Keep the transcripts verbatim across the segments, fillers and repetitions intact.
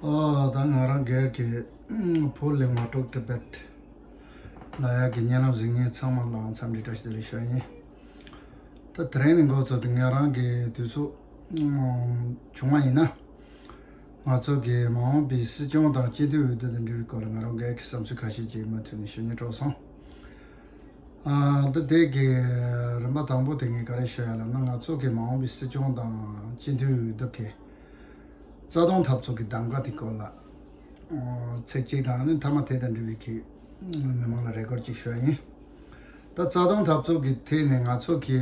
ཨོ། ད་ང་རང་སྒེར་གྱི་བོད་གླིང་བ་ཊོག་ཊི་བེཊ་ལབ་ཡག་གི་བརྙན་ལམ་གཟིགས་མཁན་ཚང་མ་ལ་འཚམས་འདྲི་བཀྲ་ཤིས་བདེ་ལེགས་ཞུ་ཡ་ཡིན། ད་དེ་རིང་ནས་འགོ་བཙུགས་ཏེ་ང་རང་གི་དུས་ཚོད་བྱུང་བ་ཡིན་ན། ང་ཚོ་གི་མ་འོངས་པའི་སྲིད་སྐྱོང་དང་སྤྱི་འཐུས་འོས་བསྡུ་དང་འབྲེལ་བའི་སྐོར་ལ་ང་རང་སྒེར་གྱི་བསམ་ཚུལ་ཁ་ཤས་ཅིག་མུ་མཐུད་ནས་ཞུ་སྙིང་བྲོ་སོང་། ཨ། འདི་དེ་གི་རིམ་པ་དང་པོ་དེ་ངས་ག་རེ་ཞུ་ཡ་ལབ་ན། ང་ཚོ་གི་མ་འོངས་པའི་སྲིད་སྐྱོང་དང་སྤྱི་འཐུས་འོས་བསྡུ་གི་རྩ་དོན་འཐབ་རྩོད་ཀྱི་གདམ་ག་དེ་སྐོར་ལ་ཚིག་གཅིག་དང་། ཨ་ནི་མཐའ་མ་དེ་དང་འབྲེལ་བའི་གི་མི་མང་ལ་རེ་སྐུལ་ཅིག་ཞུ་ཡ་ཡིན། ད་རྩ་དོན་འཐབ་རྩོད་ཀྱི་ཐད་ནས་ང་ཚོ་གི་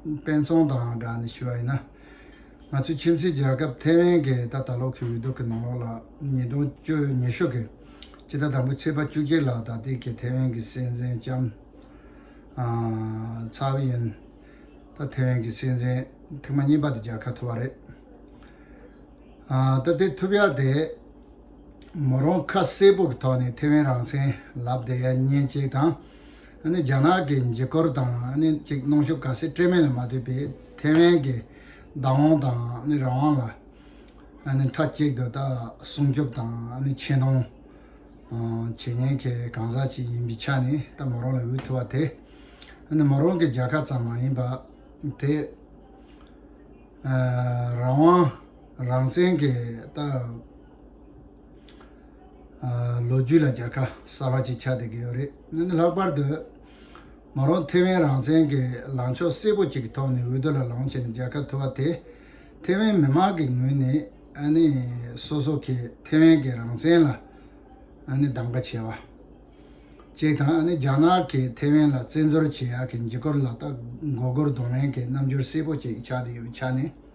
དཔེ་མཚོན་དང་སྦྲགས་ནས་ཞུ་བ་ཡིན་ན། ང་ཚོའི་ཁྱིམ་མཚེས་རྒྱལ་ཁབ་ཐེ་ཝན་གྱི་ད་ད་ལོ་གི་འོས་བསྡུ་གི་ནང་ལོགས་ལ་ཉིས་སྟོང་བཅུ་ཉི་ཤུ་གི་སྤྱི་ཟླ་དང་པོའི་ཚེས་པ་བཅུ་གཅིག་ལ་ད་ལྟའི་གི་ཐེ་ཝན་གྱི་སྲིད་འཛིན་ལྕམ་ཨ་ཚའེ་ཝེན་ཡུན། ད་ཐེ་ཝན་གྱི་སྲིད་འཛིན་ཐེངས་མ་གཉིས་པ་དེ་མཇལ་ཁ་ཐུབ་པ་རེད། ཨ། ད་དེ་ཐུབ་ཡ་དེ་མོ་རང་ཁ་གསལ་པོ་གི་ཐོག་ནས་ཐེ་ཝན་རང་བཙན་ལབ་བསྡད་ཡ་ཉན་གཅིག་དང་། ཨ་ནི་རྒྱ་ནག་གི་འཇིགས་སྐུལ་དང་། ཨ་ནི་ཅིག་གནོན་ཤུགས་ག་ཚད་སྤྲད་མིན་ལ་མ་ལྟོས་པའི་ཐེ་ཝན་གྱི་བདག་དབང་དང་། ཨ་ནི་རང་དབང་ལ་ཨ་ནི་མཐའ་གཅིག་ཏུ་ད་སྲུང་སྐྱོབ་དང་། ཨ་ནི་ཆེ་མཐོང་ཨ་བྱེད་མཁན་གྱི་གང་ཟག་ཅིག་ཡིན་པའི་ཆ་ནས། ད་མོ་རང་ལ་འོས་ཐུབ་པ་དེ། ཨ་ནི་མོ་རང་གི་རྒྱལ་ཁབ་ཙམ་མ་ཡིན་པ་དེ། ཨ། རང་དབང་རང་བཙན་གྱི་ད་ཨ་ལོ་རྒྱུས་ལ་རྒྱལ་ཁ་གསར་བ་ཅིག་ཆགས་བསྡད་ཀྱི་ཡོད་རེད། ཨ་ནི་ལྷག་པར་དུ་མོ་རང་ཐེ་ཝན་རང་བཙན་གྱི་ལངས་ཕྱོགས་གསལ་པོ་ཅིག་གི་ཐོག་ནས་འོས་བསྡུ་ལ་ལངས་བྱས་ནས་རྒྱལ་ཁ་ཐོབ་པ་དེ། ཐེ་ཝན་མི་མང་གི་ངོས་ནས་ཨ་ནི་སོ་སོ་གི་ཐེ་ཝན་གྱི་རང་བཙན་ལ་ཨ་ནི་གདམ་ག་བྱས་པ་ཅིག་དང་། ཨ་ནི་རྒྱ་ནག་གིས་ཐེ་ཝན་ལ་བཙན་འཛུལ་བྱེད་ཡག་གི་འཇིགས་སྐུལ་ལ་ད་མགོ་སྒུར་གདོང་ལེན་གྱི་རྣམ་འགྱུར་གསལ་པོ་ཅིག་ཆགས་བསྡད་ཡོད་པའི་ཆ་ནས།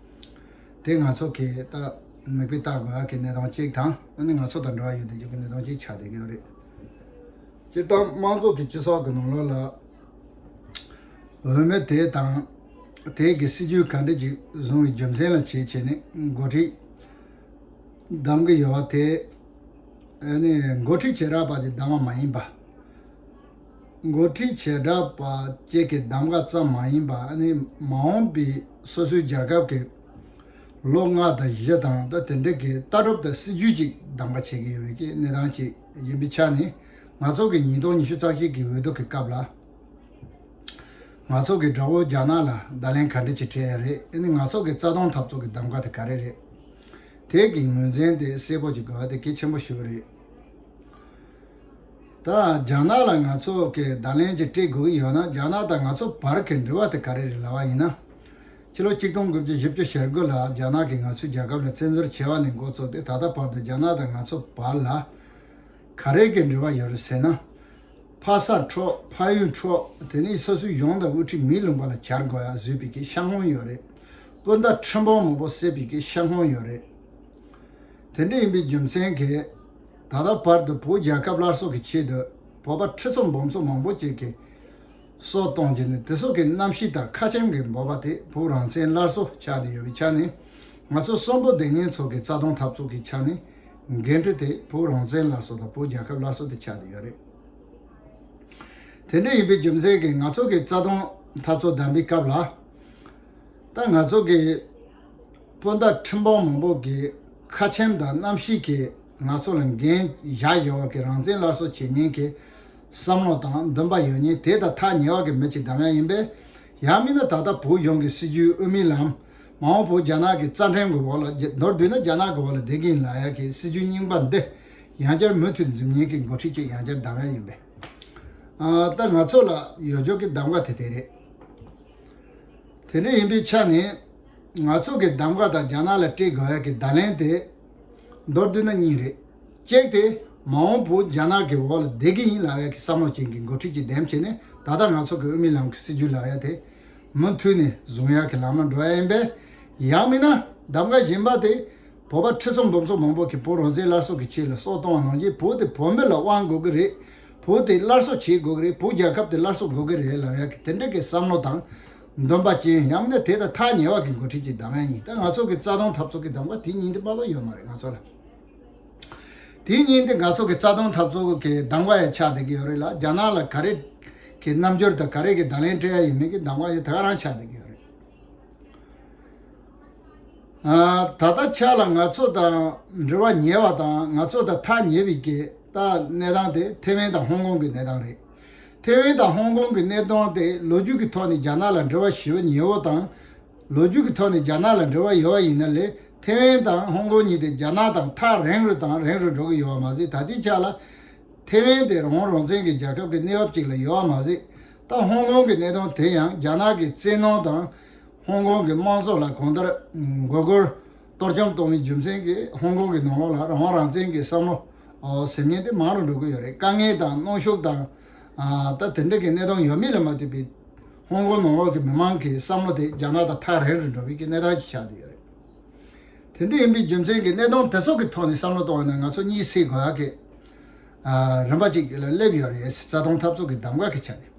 དེ་ང་ཚོ་གིས་ད་མིག་དཔེ་ལྟ་དགོས་ཡག་གི་གནས་སྟངས་གཅིག་དང་། ཨ་ནི་ང་ཚོ་དང་འབྲེལ་བ་ཡོད་བསྡད་རྒྱུ་གི་གནས་སྟངས་གཅིག་ཆགས་བསྡད་ཀྱི་ཡོད་རེད། སྤྱིར་བཏང་དམངས་གཙོ་གི་སྤྱི་ཚོགས་ཀྱི་ནང་ལོགས་ལ་འོས་མི་དེ་དང་དེ་གི་སྲིད་ཇུས་ག་འདྲ་ཅིག་བཟུང་བའི་རྒྱུ་མཚན་ལ་བྱེད་བྱས་ནས་འགོ་ཁྲིད་གདམ་གི་ཡོད་པ་དེ། ཨ་ནི་འགོ་ཁྲིད་བྱེ་བྲག་པ་ཅིག་གདམ་པ་མ་ཡིན་པ། འགོ་ཁྲིད་བྱེ་བྲག་པ་ཅིག་གི་གདམ་ག་ཙམ་མ་ཡིན་པ། ཨ་ནི་མ་འོངས་པའི་སོ་སོའི་རྒྱལ་ཁབ་ཀྱི་ལོ་ལྔ་དང་བཞི་དང་། ད་དེ་འདྲ་གི་ལྟ་གྲུབ་དང་སྲིད་ཇུས་ཅིག་གདམ་ག་བྱེད་ཀྱི་ཡོད་པའི་གི་གནས་སྟངས་ཅིག་ཡིན་པའི་ཆ་ནས། ང་ཚོ་གི་ཉིས་སྟོང་ཉི་ཤུ་རྩ་གཅིག་གི་འོས་བསྡུ་གི་སྐབས་ལ་ང་ཚོ་གི་དགྲ་བོ་རྒྱ་ནག་ལ་བརྡ་ལན་ག་འདྲ་ཅིག་སྤྲད་ཡ་རེད། ཨ་ནི་ང་ཚོ་གི་རྩ་དོན་འཐབ་རྩོད་ཀྱི་གདམ་ག་དེ་ག་རེ་རེད། དེ་གི་ངོས་འཛིན་དེ་གསལ་པོ་ཅིག་དགོས་པ་དེ་གལ་ཆེན་པོ་ཞིག་རེད། ད་རྒྱ་ནག་ལ་ང་ཚོ་གི་བརྡ་ལན་ཅིག་སྤྲད་དགོས་ཀྱི་ཡོད་ན། རྒྱ་ནག་དང་ང་ཚོ་བར་གྱི་འབྲེལ་བ་དེ་ག་རེ་རེད་ལབ་པ་ཡིན་ན། ཕྱི་ལོ་གཅིག་སྟོང་དགུ་བརྒྱ་བཞི་བཅུ་ཞེ་དགུ་ལ་རྒྱ་ནག་གིས་ང་ཚོའི་རྒྱལ་ཁབ་ལ་བཙན་འཛུལ་བྱས་པ་ནས་འགོ་བཙུགས་ཏེ། ད་ལྟ་བར་དུ་རྒྱ་ནག་དང་ང་ཚོ་བར་ལ་ག་རེ་གི་འབྲེལ་བ་ཡོད་རེད་ཟེར་ན། ཕ་ས་འཕྲོག་ཕ་ཡུལ་འཕྲོག་དེ་ནས་སོ་སོའི་གཞུང་དང་དབུ་ཁྲིད་མིའི་ལུང་པ་ལ་གྱར་དགོས་ཡ་བཟོས་པའི་གི་ཤ་སྔོན་ཡོད་རེད། སྤུན་ཟླ་ཁྲི་འབུམ་མང་པོ་བསད་པའི་གི་ཤ་སྔོན་ཡོད་རེད། དེ་འདྲ་ཡིན་པའི་རྒྱུ་མཚན་གྱིས། ད་ལྟ་བར་དུ་བོད་རྒྱལ་ཁབ་སླར་གསོ་གི་ཆེད་དུ་བོད་པ་ཁྲི་ཚོ་འབུམ་ཚོ་མང་པོ་ཅིག་གིས་སྲོག་བཏང་བྱས་ནས། དེ་ཚོ་གི་རྣམ་ཤེས་དང་ཁ་ཆེམས་ཀྱི་འབོད་པ་དེ་བོད་རང་བཙན་སླར་གསོ་ཆགས་བསྡད་ཡོད་པའི་ཆ་ནས། ང་ཚོ་གསོན་པོ་བསྡད་མཁན་ཚོ་གི་རྩ་དོན་འཐབ་རྩོད་ཀྱི་ཆ་ནས་འགན་འཁྲི་དེ་བོད་རང་བཙན་སླར་གསོ་དང་བོད་རྒྱལ་ཁབ་སླར་གསོ་དེ་ཆགས་བསྡད་ཡོད་རེད། དེ་འདྲ་ཡིན་པའི་རྒྱུ་མཚན་གྱིས་ང་ཚོ་གི་རྩ་དོན་འཐབ་རྩོད་གདམ་པའི་སྐབས་ལ། ད་ང་ཚོ་གི་སྤུན་ཟླ་ཁྲི་འབུམ་མང་པོ་གི་ཁ་ཆེམས་དང་རྣམ་ཤེས་ཀྱིས་ང་ཚོ་ལ་འགན་བཞག་ཡོད་པ་གི་རང་བཙན་སླར་གསོ་བྱེད་མཁན་གྱི་བསམ་བློ་དང་འདུན་པ་ཡོད་མཁན་དེ་དང་ཐག་ཉེ་བ་གི་མི་ཅིག་གདམ་ཡ་ཡིན་པས། ཡང་མིན་ན་ད་ལྟ་བོད་གཞུང་གི་སྲིད་ཇུས་དབུ་མའི་ལམ། མ་འོངས་བོད་རྒྱ་ནག་གི་རྩ་ཁྲིམས་ཀྱི་འོག་ལ། མདོར་བསྡུས་ན་རྒྱ་ནག་གི་འོག་ལ་བསྡད་ཀྱི་ཡིན་ལབ་ཡ་གི་སྲིད་ཇུས་རྙིང་པ་འདི་ཡང་བསྐྱར་མུ་མཐུད་འཛིན་མཁན་གྱི་འགོ་ཁྲིད་ཅིག་ཡང་བསྐྱར་གདམ་ཡ་ཡིན་པས། ཨ། ད་ང་ཚོ་ལ་ཡོད་རྒྱུ་གི་གདམ་ག་དེ་དེ་རེད། དེ་འདྲ་ཡིན་པའི་ཆ་ནས། ང་ཚོ་གི་གདམ་ག་དང་རྒྱ་ནག་ལ་སྤྲད་དགོས་ཡ་གི་བརྡ་ལན་དེ་མདོར་བསྡུས་ན་གཉིས་རེད། གཅིག་དེ། མ་འོངས་བོད་རྒྱ་ནག་གི་འོག་ལ་བསྡད་ཀྱི་ཡིན་ལབ་ཡ་གི་བསམ་བློ་ཅན་གྱི་འགོ་ཁྲིད་ཅིག་འདེམས་བྱས་ནས། ད་ལྟ་ང་ཚོ་གི་དབུ་མའི་ལམ་གྱི་སྲིད་ཇུས་ལབ་ཡ་དེ་མུ་མཐུད་ནས་བཟུང་ཡ་གི་ལམ་ལ་འགྲོ་ཡ་ཡིན་པས། ཡང་མིན་ན་གདམ་ག་གཞན་པ་དེ། བོད་པ་ཁྲི་ཚོ་འབུམ་ཚོ་མང་པོ་གིས་བོད་རང་བཙན་སླར་གསོ་གི་ཆེད་ལ་སྲོག་གཏོང་བ་ནང་བཞིན། བོད་དེ་བོད་མི་ལ་དབང་དགོས་ཀྱི་རེད། བོད་དེ་སླར་གསོ་བྱེད་དགོས་ཀྱི་རེད། བོད་རྒྱལ་ཁབ་དེ་སླར་གསོ་དགོས་ཀྱི་རེད་ལབ་ཡ་གི་དེ་འདྲ་གི་བསམ་བློ་དང་འདུན་པ་ཅན། ཡང་མིན་ན་དེ་དང་ཐག་ཉེ་བ་གི་འགོ་ཁྲིད་ཅིག་གདམ་ཡ་ཡིན། ད་ང་ཚོ་གི་རྩ་དོན་འཐབ་རྩོད་ཀྱི་གདམ་ག་དེ་གཉིས་དེ་མ་གཏོགས་ཡོད་མ་རེད་ང་ཚོ་ལ། དེ་གཉིས་དེ་ང་ཚོ་གི་རྩ་དོན་འཐབ་རྩོད་ཀྱི་གདམ་ག་ཡང་ཆགས་བསྡད་ཀྱི་ཡོད་རེད་ལ། རྒྱ་ནག་ལ་ག་རེ་གི་རྣམ་འགྱུར་དང་ག་རེ་གི་བརྡ་ལན་སྤྲད་ཡ་ཡིན་མིན་གྱི་གདམ་ག་ཡང་དེ་ག་རང་ཆགས་བསྡད་ཀྱི་ཡོད་རེད། ཨ། ད་ལྟ་ཆ་ལ་ང་ཚོ་དང་འབྲེལ་བ་ཉེ་བ་དང་ང་ཚོ་དང་ཐག་ཉེ་བའི་གི་ད་གནས་སྟངས་དེ་ཐེ་ཝན་དང་ཧོང་ཀོང་གི་གནས་སྟངས་རེད། ཐེ་ཝན་དང་ཧོང་ཀོང་གི་གནས་སྟངས་དེ་ལོ་རྒྱུས་ཀྱི་ཐོག་ནས་རྒྱ་ནག་ལ་འབྲེལ་བ་ཞེ་པོ་ཉེ་བོ་དང་། ལོ་རྒྱུས་ཀྱི་ཐོག་ནས་རྒྱ་ནག་ལ་འབྲེལ་བ་ཡོད་པ་ཡིན་ན་ལས་ཐེ་ཝན་དང་ཧོང་ཀོང་གཉིས་དེ་རྒྱ་ནག་དང་ཐག་རིང་རུ་དང་རིང་རུ་འགྲོ་གི་ཡོད་པ་མ་ཟད། ད་ལྟའི་ཆ་ལ་ཐེ་ཝན་དེ་རང་དབང་རང་བཙན་གྱི་རྒྱལ་ཁབ་ཀྱི་གནས་བབ་ཅིག་ལ་ཡོད་པ་མ་ཟད། ད་ཧོང་ཀོང་གི་གནས་སྟངས་དེ་ཡང་རྒྱ་ནག་གི་བཙན་གནོན་དང་ཧོང་ཀོང་གི་དམངས་གཙོ་ལ་གང་ལྟར་མགོ་སྐོར་གཏོར་བཅོམ་གཏོང་བའི་རྒྱུ་མཚན་གྱིས་ཧོང་ཀོང་གི་ནང་ལོགས་ལ་རང་དབང་རང་བཙན་གྱི་བསམ་བློ་ཟེར་མཁན་དེ་མང་རུ་འགྲོ་གི་ཡོད་རེད། དཀའ་ངལ་དང་གནོན་ཤུགས་དང་ད་དེ་འདྲ་གི་གནས་སྟངས་ཡོད་མེད་ལ་མ་ལྟོས་པའི་ཧོང་ཀོང་ནང་ལོགས་ཀྱི་མི་མང་གི་བསམ་བློ་དེ་རྒྱ་ནག་དང་ཐག་རིང་རུ་འགྲོ་བའི་གི་གནས་སྟངས་ཅིག་ཆགས་བསྡད་ཡོད་རེད། དེ་འདྲ་ཡིན་པའི་རྒྱུ་མཚན་གྱིས་གནས་སྟངས་དེ་ཚོ་གི་ཐོག་ནས་བསམ་བློ་གཏོང་བ་ན་ང་ཚོ་གཉིད་སད་དགོས་ཡག་གི་རིམ་པ་ཅིག་ལ་སླེབས་ཡོད་རེད། རྩ་དོན་འཐབ་རྩོད་ཀྱི་གདམ་ག་གི་ཆ་ནས།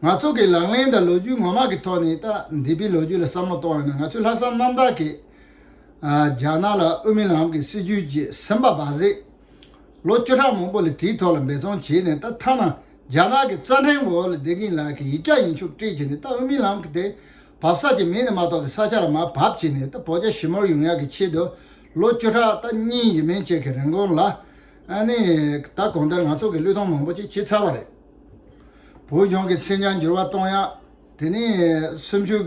ང་ཚོ་གི་ལག་ལེན་དང་ལོ་རྒྱུས་ངོ་མ་གི་ཐོག་ནས་ད་འདས་པའི་ལོ་རྒྱུས་ལ་བསམ་བློ་གཏོང་བ་ན་ང་ཚོས་ལྷག་བསམ་རྣམ་དག་གིས་རྒྱ་ནག་ལ་དབུ་མའི་ལམ་གྱི་སྲིད་བྱུས་ཀྱི་ཟིན་པ་མ་ཟད། ལོ་བཅུ་ཕྲག་མང་པོ་ལ་དེའི་ཐོག་ལ་འབད་བརྩོན་བྱས་ནས་ད་ཐ་ན་རྒྱ་ནག་གི་རྩ་ཁྲིམས་འོག་ལ་བསྡད་མཁན་ལ་གི་ཡིག་ཆ་ཡིན་ཆོག་སྤྲད་བྱས་ནས་ད་དབུ་མའི་ལམ་གྱི་དེ་བབས་ས་ཅིག་མེད་ནས་མ་གཏོགས་གི་ས་ཆ་ལ་མར་བབས་བྱས་ནས་ད་བོད་རྒྱ་ཞི་མོལ་ཡོང་ཡག་གི་ཆེད་དུ་ལོ་བཅུ་ཕྲག་ད་གཉིས་ཡས་མས་ཅིག་གི་རིང་གོང་ལ་ཨ་ནི་ད་གང་ལྟར་ང་ཚོ་གི་བློས་གཏོང་མང་པོ་ཅིག་བྱས་ཚར་བ་རེད། བོད་གཞུང་གི་མཚན་བྱང་འགྱུར་བ་གཏོང་ཡག་དེ་ནས་སུམ་ཅུ་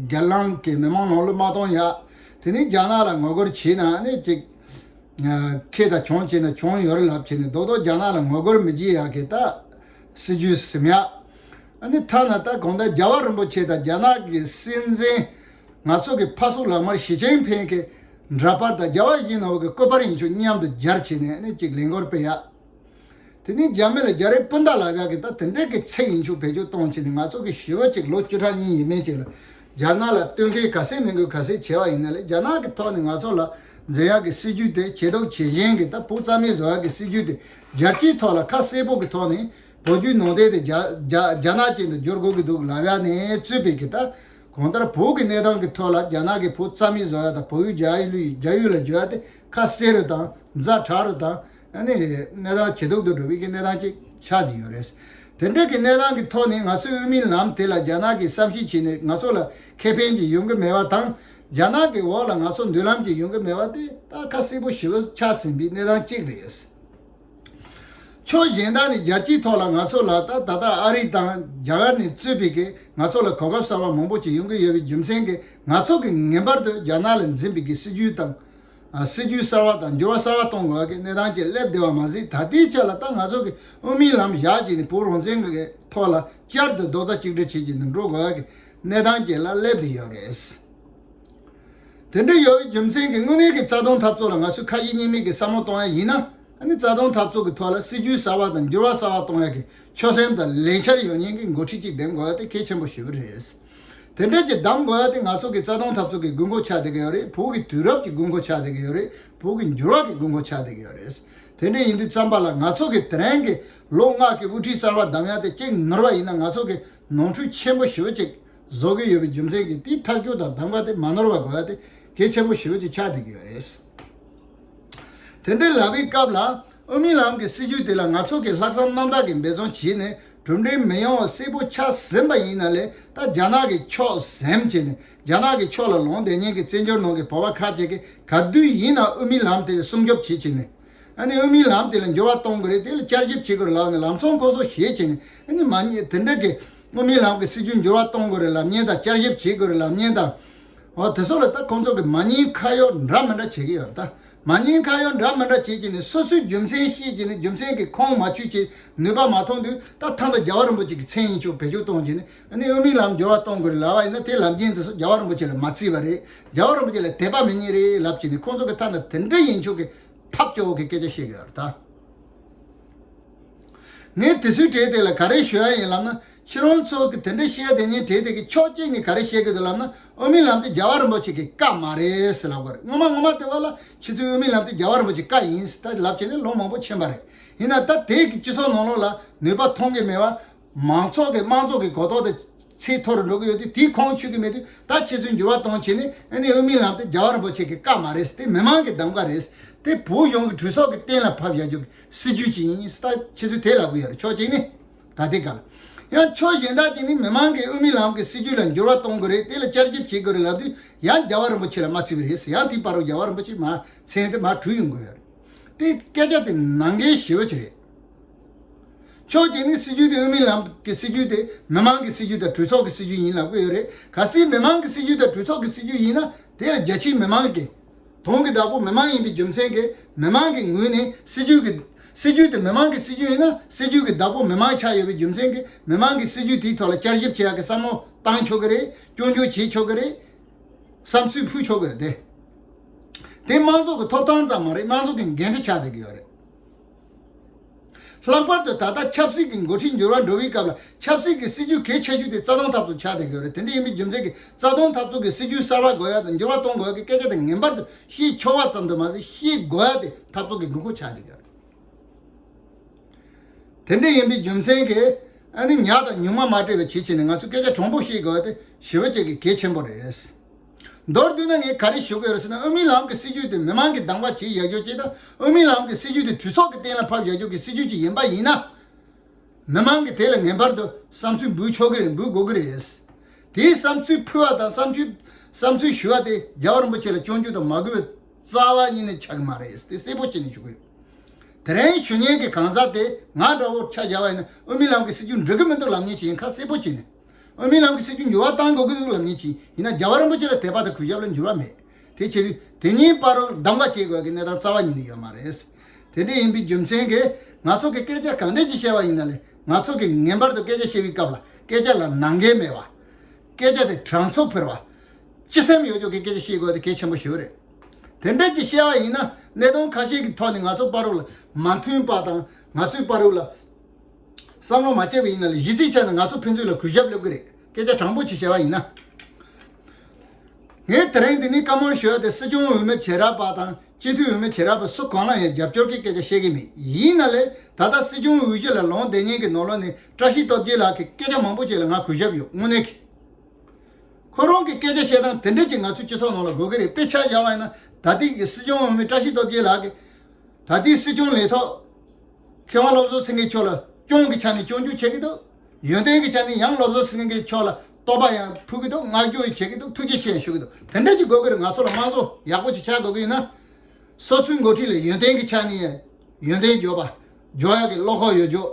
སྒེར་ལངས་ཀྱི་མི་མང་ནང་ལོགས་མ་གཏོང་ཡག་དེ་ནས་རྒྱ་ནག་ལ་ངོ་རྒོལ་བྱས་ན་ཨ་ནི་ཅིག་ཁེ་དང་གྱོང་བྱས་ན་གྱོང་ཡོད་རེད་ལབ་བྱས་ནས་རྡོག་རྡོག་རྒྱ་ནག་ལ་ངོ་རྒོལ་མི་བྱེད་ཡག་གི་ད་སྲིད་ཇུས་ཟིན་ཡག་ཨ་ནི་ཐ་ན་ད་གང་ལྟར་རྒྱལ་བ་རིན་པོ་ཆེ་དང་རྒྱ་ནག་གི་སྲིད་འཛིན་ང་ཚོ་གི་ཕ་སྲོག་ལག་དམར་ཞི་ཅིན་ཕིང་གི་འདྲ་པར་དང་རྒྱལ་བ་ཡིད་བཞིན་ནོར་བུ་གི་སྐུ་པར་ཡིན་ཆོག་མཉམ་དུ་སྦྱར་བྱས་ནས་ཨ་ནི་ཅིག་ལས་འགུལ་སྤེལ་ཡག་དེ་ནས་རྒྱ་མི་ལ་རྒྱ་རིགས་སྤུན་ཟླ་ལབ་ཡག་གི་ད་དེ་འདྲའི་གི་ཚིག་ཡིན་ཆོག་བེད་སྤྱོད་གཏོང་བྱས་ནས་ང་ཚོ་གི་ཞི་བ་ཅིག་ལོ་བཅུ་ཕྲག་གཉིས་ཡས་མས་ཅིག་ལ་རྒྱ་ནག་ལ་སྟོན་མཁན་ག་ཚད་མིན་དགོས་ག་ཚད་བྱས་པ་ཡིན་ན་ལས་རྒྱ་ནག་གི་ཐོག་ནས་ང་ཚོ་ལ་འཛིན་ཡག་གི་སྲིད་ཇུས་དེ་ཇེ་སྡུག་ཇེ་ཞན་གི་ད་བོད་རྩ་མེད་བཟོ་ཡག་གི་སྲིད་ཇུས་དེ་རྒྱལ་སྤྱིའི་ཐོག་ལ་ཁ་གསལ་པོ་གི་ཐོག་ནས་བོད་བརྒྱུད་ནང་བསྟན་དེ་རྒྱ་རྒྱ་རྒྱ་ནག་ཅན་དུ་བསྒྱུར་དགོས་ཀྱི་འདུག་ལབ་ཡག་ནས་བཙུད་པའི་གི་ད་གང་ལྟར་བོད་ཀྱི་གནས་སྟངས་ཀྱི་ཐོག་ལ་རྒྱ་ནག་གིས་བོད་རྩ་མེད་བཟོ་ཡག་དང་བལ་ཡུལ་རྒྱ་ཡུལ་རྒྱ་ཡུལ་ལ་བསྒྱུར་ཡག་དེ་ཁ་གསལ་རུ་དང་ཛ་དྲག་རུ་དང་ཨ་ནི་གནས་སྟངས་ཇེ་སྡུག་ཏུ་འགྲོ་བའི་གི་གནས་སྟངས་ཅིག་ཆགས་ཀྱི་ཡོད་རེད། དེ་འདྲ་གི་གནས་སྟངས་ཀྱི་ཐོག་ནས་ང་ཚོའི་དབུ་མའི་ལམ་དེ་ལ་རྒྱ་ནག་གིས་བསམ་ཤེས་བྱས་ནས་ང་ཚོ་ལ་ཁེ་ཕན་ཅིག་ཡོང་གི་མེད་པ་དང་རྒྱ་ནག་གི་འོག་ལ་ང་ཚོ་མདུན་ལམ་ཅིག་ཡོང་གི་མེད་པ་དེ་ད་ཁ་གསལ་པོ་ཞེ་པོ་ཆགས་ཟིན་པའི་གནས་སྟངས་གཅིག་རེད། ཕྱོགས་གཞན་དག་ནས་རྒྱལ་སྤྱིའི་ཐོག་ལ་ང་ཚོ་ལ་ད་ད་ལྟ་ཨ་རི་དང་རྒྱ་གར་ནས་གཙོས་པའི་གི་ང་ཚོ་ལ་གོ་སྐབས་གསར་བ་མང་པོ་ཅིག་ཡོང་གི་ཡོད་པའི་རྒྱུ་མཚན་གྱིས་ང་ཚོ་གི་ངེས་པར་དུ་རྒྱ་ནག་ལ་འཛིན་པའི་གི་སྲིད་ཇུས་དང་། ཨ། སྲིད་ཇུས་གསར་བ་དང་འགྱུར་བ་གསར་བ་གཏོང་དགོས་པ་གི་གནས་སྟངས་ཅིག་སླེབས་བསྡད་པ་མ་ཟད། ད་ལྟའི་ཆ་ལ་ད་ང་ཚོ་གི་དབུ་མའི་ལམ་བཞག་བྱས་ནས་བོད་རང་བཙན་གི་ཐོག་ལ་བསྐྱར་དུ་རྡོག་རྩ་གཅིག་སྒྲིལ་བྱེད་ཀྱི་ནས་འགྲོ་དགོས་པ་གི་གནས་སྟངས་ཅིག་ལ་སླེབས་བསྡད་ཡོད་རེད། དེ་འདྲ་ཡོད་པའི་རྒྱུ་མཚན་གྱིས་དངོས་གནས་ཀྱི་རྩ་དོན་འཐབ་རྩོད་ལ་ང་ཚོས་ཁ་ཞེ་གཉིས་མེད་ཀྱི་བསམ་བློ་གཏོང་ཡ་ཡིན་ན། ཨ་ནི་རྩ་དོན་འཐབ་རྩོད་ཀྱི་ཐོག་ལ་སྲིད་ཇུས་གསར་བ་དང་འགྱུར་བ་གསར་བ་གཏོང་ཡ་གི་ཆོད་སེམས་དང་ལས་འཆར་ཡོད་མཁན་གྱི་འགོ་ཁྲིད་ཅིག་འདེམས་དགོས་ཡ་དེ་གལ་ཆེན་པོ་ཞེ་པོ་རེད། དེ་འདྲ་ཅིག་གདམ་དགོས་ཡ་དེ་ང་ཚོ་གི་རྩ་དོན་འཐབ་རྩོད་ཀྱི་དགོས་མཁོ་ཆགས་བསྡད་ཀྱི་ཡོད་རེད། བོད་ཀྱི་དུས་རབས་ཀྱི་དགོས་མཁོ་ཆགས་བསྡད་ཀྱི་ཡོད་རེད། བོད་ཀྱི་འགྱུར་བ་གི་དགོས་མཁོ་ཆགས་བསྡད་ཀྱི་ཡོད་རེད། དེ་འདྲ་ཡིན་དུས་ཙམ་པ་ལ་ང་ཚོ་གི་དེ་རིང་གི་ལོ་ལྔ་གི་དབུ་ཁྲིད་གསར་བ་གདམ་ཡ་དེ་གཅིག་ནོར་བ་ཡིན་ན་ང་ཚོ་གི་ནོར་འཁྲུལ་ཆེན་པོ་ཞེ་པོ་ཅིག་བཟོ་གི་ཡོད་པའི་རྒྱུ་མཚན་གྱིས་དེའི་ཐག་གཅོད་དང་གདམ་ག་དེ་མ་ནོར་བ་དགོས་ཡ་དེ་གལ་ཆེན་པོ་ཞེ་པོ་ཅིག་ཆགས་བསྡད་ཀྱི་ཡོད་རེད། དེ་འདྲའི་ལབ་པའི་སྐབས་ལ་དབུ་མའི་ལམ་གྱི་སྲིད་བྱུས་དེ་ལ་ང་ཚོ་གིས་ལྷག་བསམ་རྣམ་དག་གིས་འབད་བརྩོན་བྱས་ནས་གྲུབ་འབྲས་མི་ཡོང་བ་གསལ་པོ་ཆགས་ཟིན་པ་ཡིན་ན་ལས། ད་རྒྱ་ནག་གི་ཕྱོགས་ཟིན་བྱས་ནས་རྒྱ་ནག་གི་ཕྱོགས་ལ་ལངས་བསྡད་མཁན་གྱི་བཙན་བྱོལ་ནང་གི་བོད་པ་ཁ་ཅིག་གིས་ག་དུས་ཡིན་ན་དབུ་མའི་ལམ་དེ་སྲུང་སྐྱོབ་བྱེད་བྱས་ནས། ཨ་ནི་དབུ་མའི་ལམ་དེ་ལ་འགྱུར་བ་གཏོང་དགོས་རེད། དེ་ལ་བསྐྱར་ཞིབ་བྱེད་དགོས་རེད་ལབ་ནས་ལམ་སང་ཁོང་ཚོ་ཞེད་བྱས་ནས། ཨ་ནི་མ་ཉེས་དེ་འདྲ་གི་དབུ་མའི་ལམ་གྱི་སྲིད་བྱུས་འགྱུར་བ་གཏོང་དགོས་རེད་ལབ་མཁན་དང་། བསྐྱར་ཞིབ་བྱེད་དགོས་རེད་ལབ་མཁན་དང་། འོ་དེ་ཚོ་ལ་ད་ཁོང་ཚོ་གི་མ་ཉེས་ཁ་གཡོག་འདྲ་མི་འདྲ་བྱེད་ཀྱི་ཡོད་རེད་ད། མ་ཉེས་ཁ་གཡོག་འདྲ་མི་འདྲ་བྱེད་ཀྱི་ནས་སོ་སོའི་རྒྱུ་མཚན་ཤེས་ཀྱི་ནས་རྒྱུ་མཚན་གྱི་ཁུངས་མ་ཆུད་ཀྱི་ནུས་པ་མ་ཐོན་དུས། ད་ཐ་ན་རྒྱལ་བ་རིན་པོ་ཆེ་གི་མཚན་ཡིན་ཆོག་བེད་སྤྱོད་གཏོང་བྱས་ནས། ཨ་ནི་དབུ་མའི་ལམ་འགྱུར་བ་གཏོང་དགོས་རེད་ལབ་པ་ཡིན་ན། དེ་ལབ་མཁན་དེ་ཚོ་རྒྱལ་བ་རིན་པོ་ཆེ་ལ་མ་བརྩི་བ་རེད། རྒྱལ་བ་རིན་པོ་ཆེ་ལ་དད་པ་མེད་མཁན་རེད་ལབ་བྱས་ནས་ཁོང་ཚོ་གི་ཐ་ན་དེ་འདྲ་ཡིན་ཆོག་གི་ཐབས་སྐྱོ་བོ་གི་སྐད་ཆ་བཤད་ཀྱི་ཡོད་རེད་ད། ངས་དེ་ཚོའི་གྲས་དེ་ལ་ག་རེ་ཞུ་ཡ་ཡིན་ལབ་ན། ཁྱེད་རང་ཚོ་གི་དེ་འདྲ་བཤད་བསྡད་མཁན་གྲས་དེ་གི་ཕྱོགས་གཅིག་ནས་ག་རེ་བཤད་ཀྱི་འདུག་ལབ་ན། དབུ་མའི་ལམ་དེ་རྒྱལ་བ་རིན་པོ་ཆེ་གི་བཀའ་མ་རེད་ཟེར་ལབ་དགོས་རེད། ངོ་མ་ངོ་མ་དེ་བ་ལ་ཁྱེད་ཚོའི་དབུ་མའི་ལམ་དེ་རྒྱལ་བ་རིན་པོ་ཆེ་བཀའ་ཡིན་ཟེར་ད་ལབ་བྱས་ནས་ལོ་མང་པོ་ཕྱིན་པ་རེད། ཡིན་ན་ད་དེ་གི་སྤྱི་ཚོགས་ནང་ལོགས་ལ་ནུས་པ་ཐོན་གི་མེད་པ། མང་ཚོགས་ཀྱི་དམངས་གཙོ་གི་གོ་རྟོགས་དེ་ཚད་མཐོ་རུ་འགྲོ་གི་ཡོད་དུས། དེའི་ཁོངས་ཆུད་ཀྱི་མེད་དུས། ད་ཁྱེད་ཚོས་འགྱུར་བ་གཏོང་བྱས་ནས། ཨ་ནི་དབུ་མའི་ལམ་དེ་རྒྱལ་བ་རིན་པོ་ཆེ་གི་བཀའ་མ་རེད། དེ་མི་མང་གི་གདམ་ག་རེད། དེ་བོད་གཞུང་གི་གྲོས་ཚོགས་ཀྱི་གཏན་ལ་ཕབ་བཞག་རྒྱུ་གི་སྲིད་ཇུས་ཅིག་ཡིན། ད་ཁྱེད་ཚོས་དེ་ལབ་གི་ཡོད་རེད། ཕྱོགས་གཅིག་ནས་ད་ལྟའི་སྐབས། ཡང་ཕྱོགས་གཞན་དག་ཅིག་ནི་མི་མང་གིས་དབུ་མའི་ལམ་གྱི་སྲིད་བྱུས་ལ་འགྱུར་བ་གཏོང་དགོས་རེད། དེ་ལ་བསྐྱར་ཞིབ་བྱེད་དགོས་རེད་ལབ་དུས་ཡང་རྒྱལ་བ་རིན་པོ་ཆེ་ལ་མ་བརྩི་བ་རེད། ཡང་དེའི་བར་དུ་རྒྱལ་བ་རིན་པོ་ཆེ་མར་མཚན་དེ་མར་བྲུས་ཡོང་དགོས་ཡོད་རེད། དེ་སྐད་ཆ་དེ་ནང་འགལ་ཞེ་པོ་ཅིག་རེད། ཕྱོགས་གཅིག་ནས་སྲིད་བྱུས་དེ་དབུ་མའི་ལམ་གྱི་སྲིད་བྱུས་དེ་མི་མང་གི་སྲིད་བྱུས་དང་གྲོས་ཚོགས་ཀྱི་སྲིད་བྱུས་ཡིན་ལབ་ཀྱི་ཡོད་རེད། གལ་སྲིད་མི་མང་གི་སྲིད་བྱུས་དང་གྲོས་ཚོགས་ཀྱི་སྲིད་བྱུས་ཡིན་ན། དེ་ལ་རྒྱ་ཆེའི་མི་མང་གི་དོན་གྱི་བདག་པོ་མི་མང་ཡིན་པའི་རྒྱུ་མཚན་གྱིས། མི་མང་གི་ངོས་ནས་སྲིད་བྱུས་ཀྱི་སྲིད་བྱུས་དེ་མི་མང་གི་སྲིད་བྱུས་ཡིན་ན། སྲིད་བྱུས་ཀྱི་བདག་པོ་མི་མང་ཆགས་ཡོད་པའི་རྒྱུ་མཚན་གྱིས། མི་མང་གི་སྲིད་བྱུས་དེའི་ཐོག་ལ་བསྐྱར་ཞིབ་བྱེད་ཡག་གི་བསམ་བློ་བཏང་ཆོག་གི་རེད། སྐྱོན་བརྗོད་བྱེད་ཆོག་གི་རེད། བསམ་ཚུལ་ཕུལ་ཆོག་གི་རེད་དེ། དེ་དམངས་གཙོ་གི་ཐོབ་ཐང་ཙམ་མ་རེད། དམངས་གཙོ་གི་འགན་འཁྲི་ཆགས་བསྡད་ཀྱི་ཡོད་རེད། ལྷག་པར་དུ་ད་ལྟ་ཆབ་སྲིད་ཀྱི་འགོ་ཁྲིད་འགྱུར་བ་འགྲོ་བའི་སྐབས་ལ། ཆབ་སྲིད་ཀྱི་སྲིད་ཇུས་གལ་ཆེ་ཤོས་དེ་རྩ་དོན་འཐབ་རྩོད་ཆགས་བསྡད་ཀྱི་ཡོད་རེད། དེ་འདྲ་ཡིན་པའི་རྒྱུ་མཚན་གྱིས། རྩ་དོན་འཐབ་རྩོད་ཀྱི་སྲིད་ཇུས་གསར་པ་དགོས་ཡ་དང་འགྱུར་བ་གཏོང་དགོས་ཡ་གི་སྐད་ཆ་དེ་ངེས་པར་དུ་བཤད་ཆོག་པ་ཙམ་དུ་མ་ཟད། བཤད་དགོས་ཡ་དེ་འཐབ་རྩོད་ཀྱི་དགོས་མཁོ་ཆགས་བསྡད་ཀྱི་ཡོད་རེད། དེ་འདྲ་ཡིན་པའི་རྒྱུ་མཚན་གྱིས། ཨ་ནི་ཉག་དང་ཉུང་མ་མ་སྤྲད་པའི་ཆེད་བྱས་ནས་ང་ཚོས་སྐད་ཆ་དྲང་པོ་བཤད་དགོས་པ་དེ་ཞེ་པོ་ཅིག་གི་གལ་ཆེན་པོ་རེད། མདོར་བསྡུས་ན་ངས་ག་རེ་ཞུ་གི་ཡོད་རེད་ཟེར་ན། དབུ་མའི་ལམ་གྱི་སྲིད་བྱུས་དེ་མི་མང་གིས་གདམ་ག་བྱེད་ཡག་ཆོག་ཅིག་དང་། དབུ་མའི་ལམ་གྱི་སྲིད་བྱུས་དེ་གྲོས་ཚོགས་ཀྱི་སྟེང་ལ་ཕབ་ཡག་ཆོག་གི་སྲིད་བྱུས་ཅིག་ཡིན་པ་ཡིན་ན། མི་མང་གིས་དེ་ལ་ངེས་པར་དུ་བསམ་ཚུལ་འབུལ་ཆོག་གི་རེད། འབུལ་དགོས་ཀྱི་རེད། དེའི་བསམ་ཚུལ་ཕུལ་བ་དང་། བསམ་ཚུལ་བསམ་ཚུལ་ཞུ་བ་དེ་རྒྱལ་བ་རིན་པོ་ཆེ་ལ་སྐྱོན་བརྗོད་དང་མ་གུས་པའི་རྩ་བ་ཉིད་ནས་ཆགས་ཀྱི་མ་རེད། དེ་གསལ་པོ་བྱས་ནས་ཞུ་གི་ཡོད། དེ་རིང་ཞུ་མཁན་གྱི་གང་ཟག་དེ་ང་འདྲ་བོར་ཆ་བཞག་པ་ཡིན་ན། དབུ་མའི་ལམ་གྱི་སྲིད་བྱུས་འགྲིག་གི་མི་འདུག་ལབ་མཁན་ཅིག་ཡིན་ཁ་གསལ་པོ་བྱས་ནས། དབུ་མའི་ལམ་གྱི་སྲིད་བྱུས་འགྱུར་བ་གཏང་དགོས་ཀྱི་འདུག་ལབ་མཁན་ཅིག་ཡིན་ན། རྒྱལ་བ་རིན་པོ་ཆེ་ལ་དད་པ་དང་གུས་ཞབས་ལ་འགྱུར་བ་མེད། དེ་བྱེད་དུས་དེ་གཉིས་བར་དུ་གདམ་ག་བྱེད་དགོས་ཀྱི་གནས་སྟངས་རྩ་བ་ཉིད་ནས་ཡོད་མ་རེད། དེ་འདྲ་ཡིན་པའི་རྒྱུ་མཚན་གྱིས། ང་ཚོ་གིས་སྐད་ཆ་གང་འདྲ་ཅིག་བཤད་པ་ཡིན་ན་ལས། ང་ཚོ་གིས་ངེས་པར་དུ་སྐད་ཆ་བཤད་པའི་སྐབས་ལ་སྐད་ཆ་ལ་ནང་འགལ་མེད་པ། སྐད་ཆ་དེ་དྲང་ཚུགས་འཕེར་བ། སྤྱི་སེམས་ཡོད་ཆོག་གི་སྐད་ཆ་བཤད་དགོས་དེ་གལ་ཆེན་པོ་ཞིག་རེད། དེ་འདྲ་ཅིག་བཤད་པ་ཡིན་ན། གནད་དོན་ཁ་ཤས་ཀྱི་ཐོག་ནས་ང་ཚོ་བར་དུ་ལ་མ་མཐུན་པ་དང་། ང་ཚོའི་བར་དུ་ལ་བསམ་བློ་མ་གཅིག་པ་ཡིན་ན་ལས། གཞི་རྩའི་ཆ་ནས་ང་ཚོ་ཕན་ཚུན་ལ་གུས་ཞབས་སླེབས་ཀྱི་རེད། སྐད་ཆ་དྲང་པོ་ཅིག་བཤད་པ་ཡིན་ན། ངས་དེ་རིང་འདི་ནས་བཀའ་མོལ་ཞུ་ཡ་དེ། སྲིད་སྐྱོང་འོས་མི་བྱེ་བྲག་པ་དང་སྤྱི་འཐུས་འོས་མི་བྱེ་བྲག་པ་སུ་གང་ལ་ཡང་རྒྱབ་སྐྱོར་གྱི་སྐད་ཆ་བཤད་ཀྱི་མེད། ཡིན་ན་ལས། ད་ལྟ་སྲིད་སྐྱོང་འོས་གཞི་ལ་ལངས་བསྡད་མཁན་གྱི་ནང་ལོགས་ནས་བཀྲ་ཤིས་སྟོབས་རྒྱལ་ལགས་ཀྱི་སྐད་ཆ་མང་པོ་ཅིག་ལ་ང་གུས་ཞབས་ཡོད། དངོས་གནས་ཀྱི། ཁོ་རང་གི་སྐད་ཆ་བཤད་སྟངས་དེ་འདྲ་ཅིག་ང་ཚོའི་སྤྱི་ཚོགས་ནང་ལ་དགོས་ཀྱི་རེད། དཔེ་ཆ་བཞག་པ་ཡིན་ན། ད་ལྟའི་གི་སྲིད་སྐྱོང་འོས་མི་བཀྲ་ཤིས་སྟོབས་རྒྱལ་ལགས་ཀྱིས། ད་ལྟའི་སྲིད་སྐྱོང་ལས་ཐོག་མཁས་དབང་བློ་བཟང་སེང་གེ་མཆོག་ལ་སྐྱོན་གྱི་ཆ་ནས་སྐྱོན་བརྗོད་བྱེད་ཀྱི་འདུག་ཡོན་ཏན་གྱི་ཆ་ནས་ཡང་བློ་བཟང་སེང་གེ་མཆོག་ལ་བསྟོད་པ་ཡང་ཕུལ་གྱི་འདུག་བསྔགས་བརྗོད་བྱེད་ཀྱི་འདུག་ཐུགས་རྗེ་ཆེ་ཞུ་གི་འདུག་དེ་འདྲ་ཅིག་དགོས་ཀྱི་རེད། ང་ཚོ་ལ་དམངས་གཙོ་ཡག་པོ་ཅིག་ཆགས་དགོས་ཀྱི་ཡིན་ན། སོ་སོའི་འགོ་ཁྲིད་ལ་ཡོན་ཏན་གྱི་ཆ་ནས་ཡོན་ཏན་འཇོག་པ། འཇོག་ཡག་གི་བློ་ཁོག་ཡོད་འཇོག་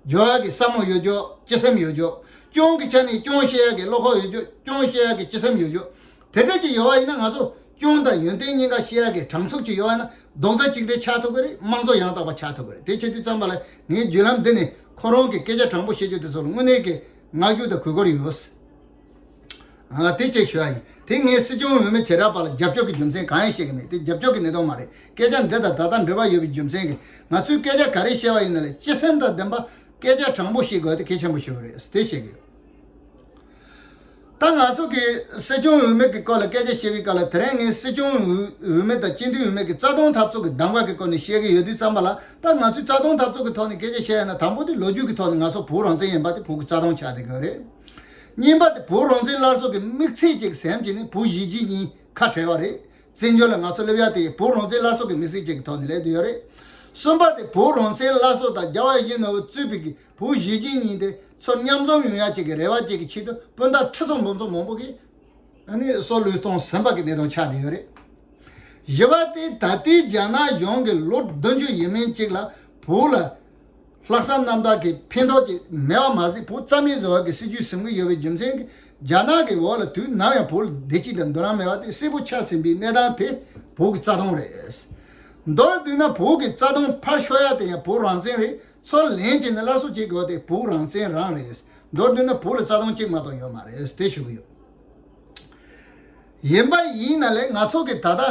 འཇོག་ཡག་གི་བསམ་བློ་ཡོད་འཇོག་སྤྱི་སེམས་ཡོད་འཇོག་སྐྱོན་གྱི་ཆ་ནས་སྐྱོན་བཤད་ཡག་གི་བློ་ཁོག་ཡོད་འཇོག་སྐྱོན་བཤད་ཡག་གི་སྤྱི་སེམས་ཡོད་འཇོག་དེ་འདྲ་ཅིག་ཡོད་པ་ཡིན་ན། ང་ཚོ་སྐྱོན་དང་ཡོན་ཏན་གཉིས་ཀ་བཤད་ཡག་གི་དྲང་ཚུགས་ཅིག་ཡོད་པ་ཡིན་ན། རྡོག་རྩ་གཅིག་སྒྲིལ་ཆགས་ཐུབ་ཀྱི་རེད། དམངས་གཙོ་ཡང་དག་པ་ཆགས་ཐུབ་ཀྱི་རེད། དེ་བྱེད་དུས་ཙམ་པ་ལ་ངའི་བརྒྱུད་ལམ་འདི་ནས་ཁོ་རང་གི་སྐད་ཆ་དྲང་པོ་བཤད་རྒྱུ་དེ་ཚོ་ལ་དངོས་གནས་ཀྱི་བསྔགས་བརྗོད་དང་གུས་བཀུར་ཡོད། ཨ། དེ་གཅིག་ཞུ་ཡ་ཡིན། དེ་ངས་སྲིད་སྐྱོང་འོས་མི་བྱེ་བྲག་པ་ལ་རྒྱབ་སྐྱོར་གྱི་རྒྱུ་མཚན་གང་ཡང་བཤད་ཀྱི་མེད། དེ་རྒྱབ་སྐྱོར་གྱི་གནད་དོན་མ་རེད། སྐད་ཆ་འདི་དང་ད་ལྟ་འབྲེལ་བ་ཡོད་པའི་རྒྱུ་མཚན་གྱིས། ང་ཚོས་སྐད་ཆ་ག་རེ་བཤད་པ་ཡིན་ན་ལས། སྤྱི་སེམས་དང་ལྡན་པ། སྐད་ཆ་དྲང་པོ་བཤད་དགོས་དེ་གལ་ཆེན་པོ་ཞིག་རེད། དེ་བཤད་ཀྱི་ཡོད། ད་ང་ཚོ་གི་སྲིད་སྐྱོང་འོས་མི་གི་སྐོར་ལ་སྐད་ཆ་བཤད་པའི་སྐབས་ལ། དེ་རིང་ངས་སྲིད་སྐྱོང་འོས་འོས་མི་དང་སྤྱི་འཐུས་འོས་མི་གི་རྩ་དོན་འཐབ་རྩོད་ཀྱི་གདམ་ག་གི་སྐོར་ནས་བཤད་ཀྱི་ཡོད་དུས་ཙམ་པ་ལ། ད་ང་ཚོས་རྩ་དོན་འཐབ་རྩོད་ཀྱི་ཐོག་ནས་སྐད་ཆ་བཤད་ཡ་ན། དང་པོ་དེ་ལོ་རྒྱུས་ཀྱི་ཐོག་ནས་ང་ཚོ་བོད་རང་བཙན་ཡིན་པ་དེ་བོད་ཀྱི་རྩ་དོན་ཆགས་བསྡད་ཀྱི་ཡོད་རེད། གཉིས་པ་དེ་བོད་རང་བཙན་སླར་གསོ་གི་དམིགས་ཚད་ཅིག་ཟེར་གྱི་ནི་བོད་གཞིས་བྱེས་གཉིས་ཁ་བྲལ་བ་རེད། བཙན་བྱོལ་ལ་ང་ཚོ་སླེབས་ཡ་དེ་བོད་རང་བཙན་སླར་གསོ་གི་དམིགས་བསལ་ཅིག་གི་ཐོག་ནས་སླེབས་བསྡད་ཡོད་རེད། གསུམ་པ་དེ་བོད་རང་བཙན་སླར་གསོ་དང་རྒྱལ་བ་ཡིད་བཞིན་ནོར་བུ་གཙོས་པའི་གི་བོད་གཞིས་བྱེས་གཉིས་དེ་ཚུར་མཉམ་འཛོམས་ཡོང་ཡ་ཅིག་གི་རེ་བ་ཅིག་གི་ཆེད་དུ། སྤུན་ཟླ་ཁྲི་ཚོ་འབུམ་ཚོ་མང་པོ་གིས་ཨ་ནི་སྲོག་བློས་གཏོང་ཟིན་པ་གི་གནད་དོན་ཆགས་བསྡད་ཡོད་རེད། བཞི་པ་དེ་ད་ལྟའི་རྒྱ་ནག་གཞུང་གིས་ལོ་བདུན་ཅུ་ཡས་མས་ཅིག་ལ་བོད་ལ་ལྷག་བསམ་རྣམ་དག་གི་ཕན་ཐོགས་ཅིག་མེད་པ་མ་ཟད། བོད་རྩ་མེད་བཟོ་བ་གི་སྲིད་ཇུས་འཛིན་གྱི་ཡོད་པའི་རྒྱུ་མཚན་གྱིས། རྒྱ་ནག་གི་འོག་ལ་དུས་ནམ་ཡང་བོད་ལ་བདེ་སྐྱིད་དང་མདུན་ལམ་མེད་པ་དེ་གསལ་པོ་ཆགས་ཟིན་པའི་གནས་སྟངས་དེ་བོད་ཀྱི་རྩ་དོན་རེད། མདོར་བསྡུས་ན་བོད་ཀྱི་རྩ་དོན་ཕར་ཞོག་ཡ་དེ་ཡང་བོད་རང་བཙན་རེད། ཚུར་ལེན་བྱས་ནས་སླར་གསོ་བྱེད་དགོས་དེ་བོད་རང་བཙན་རང་རེད། མདོར་བསྡུས་ན་བོད་ལ་རྩ་དོན་གཅིག་མ་གཏོགས་ཡོད་མ་རེད། དེ་ཞུ་གི་ཡོད། ཡིན་པ་ཡིན་ན་ལས། ང་ཚོ་གི་ད་ལྟ་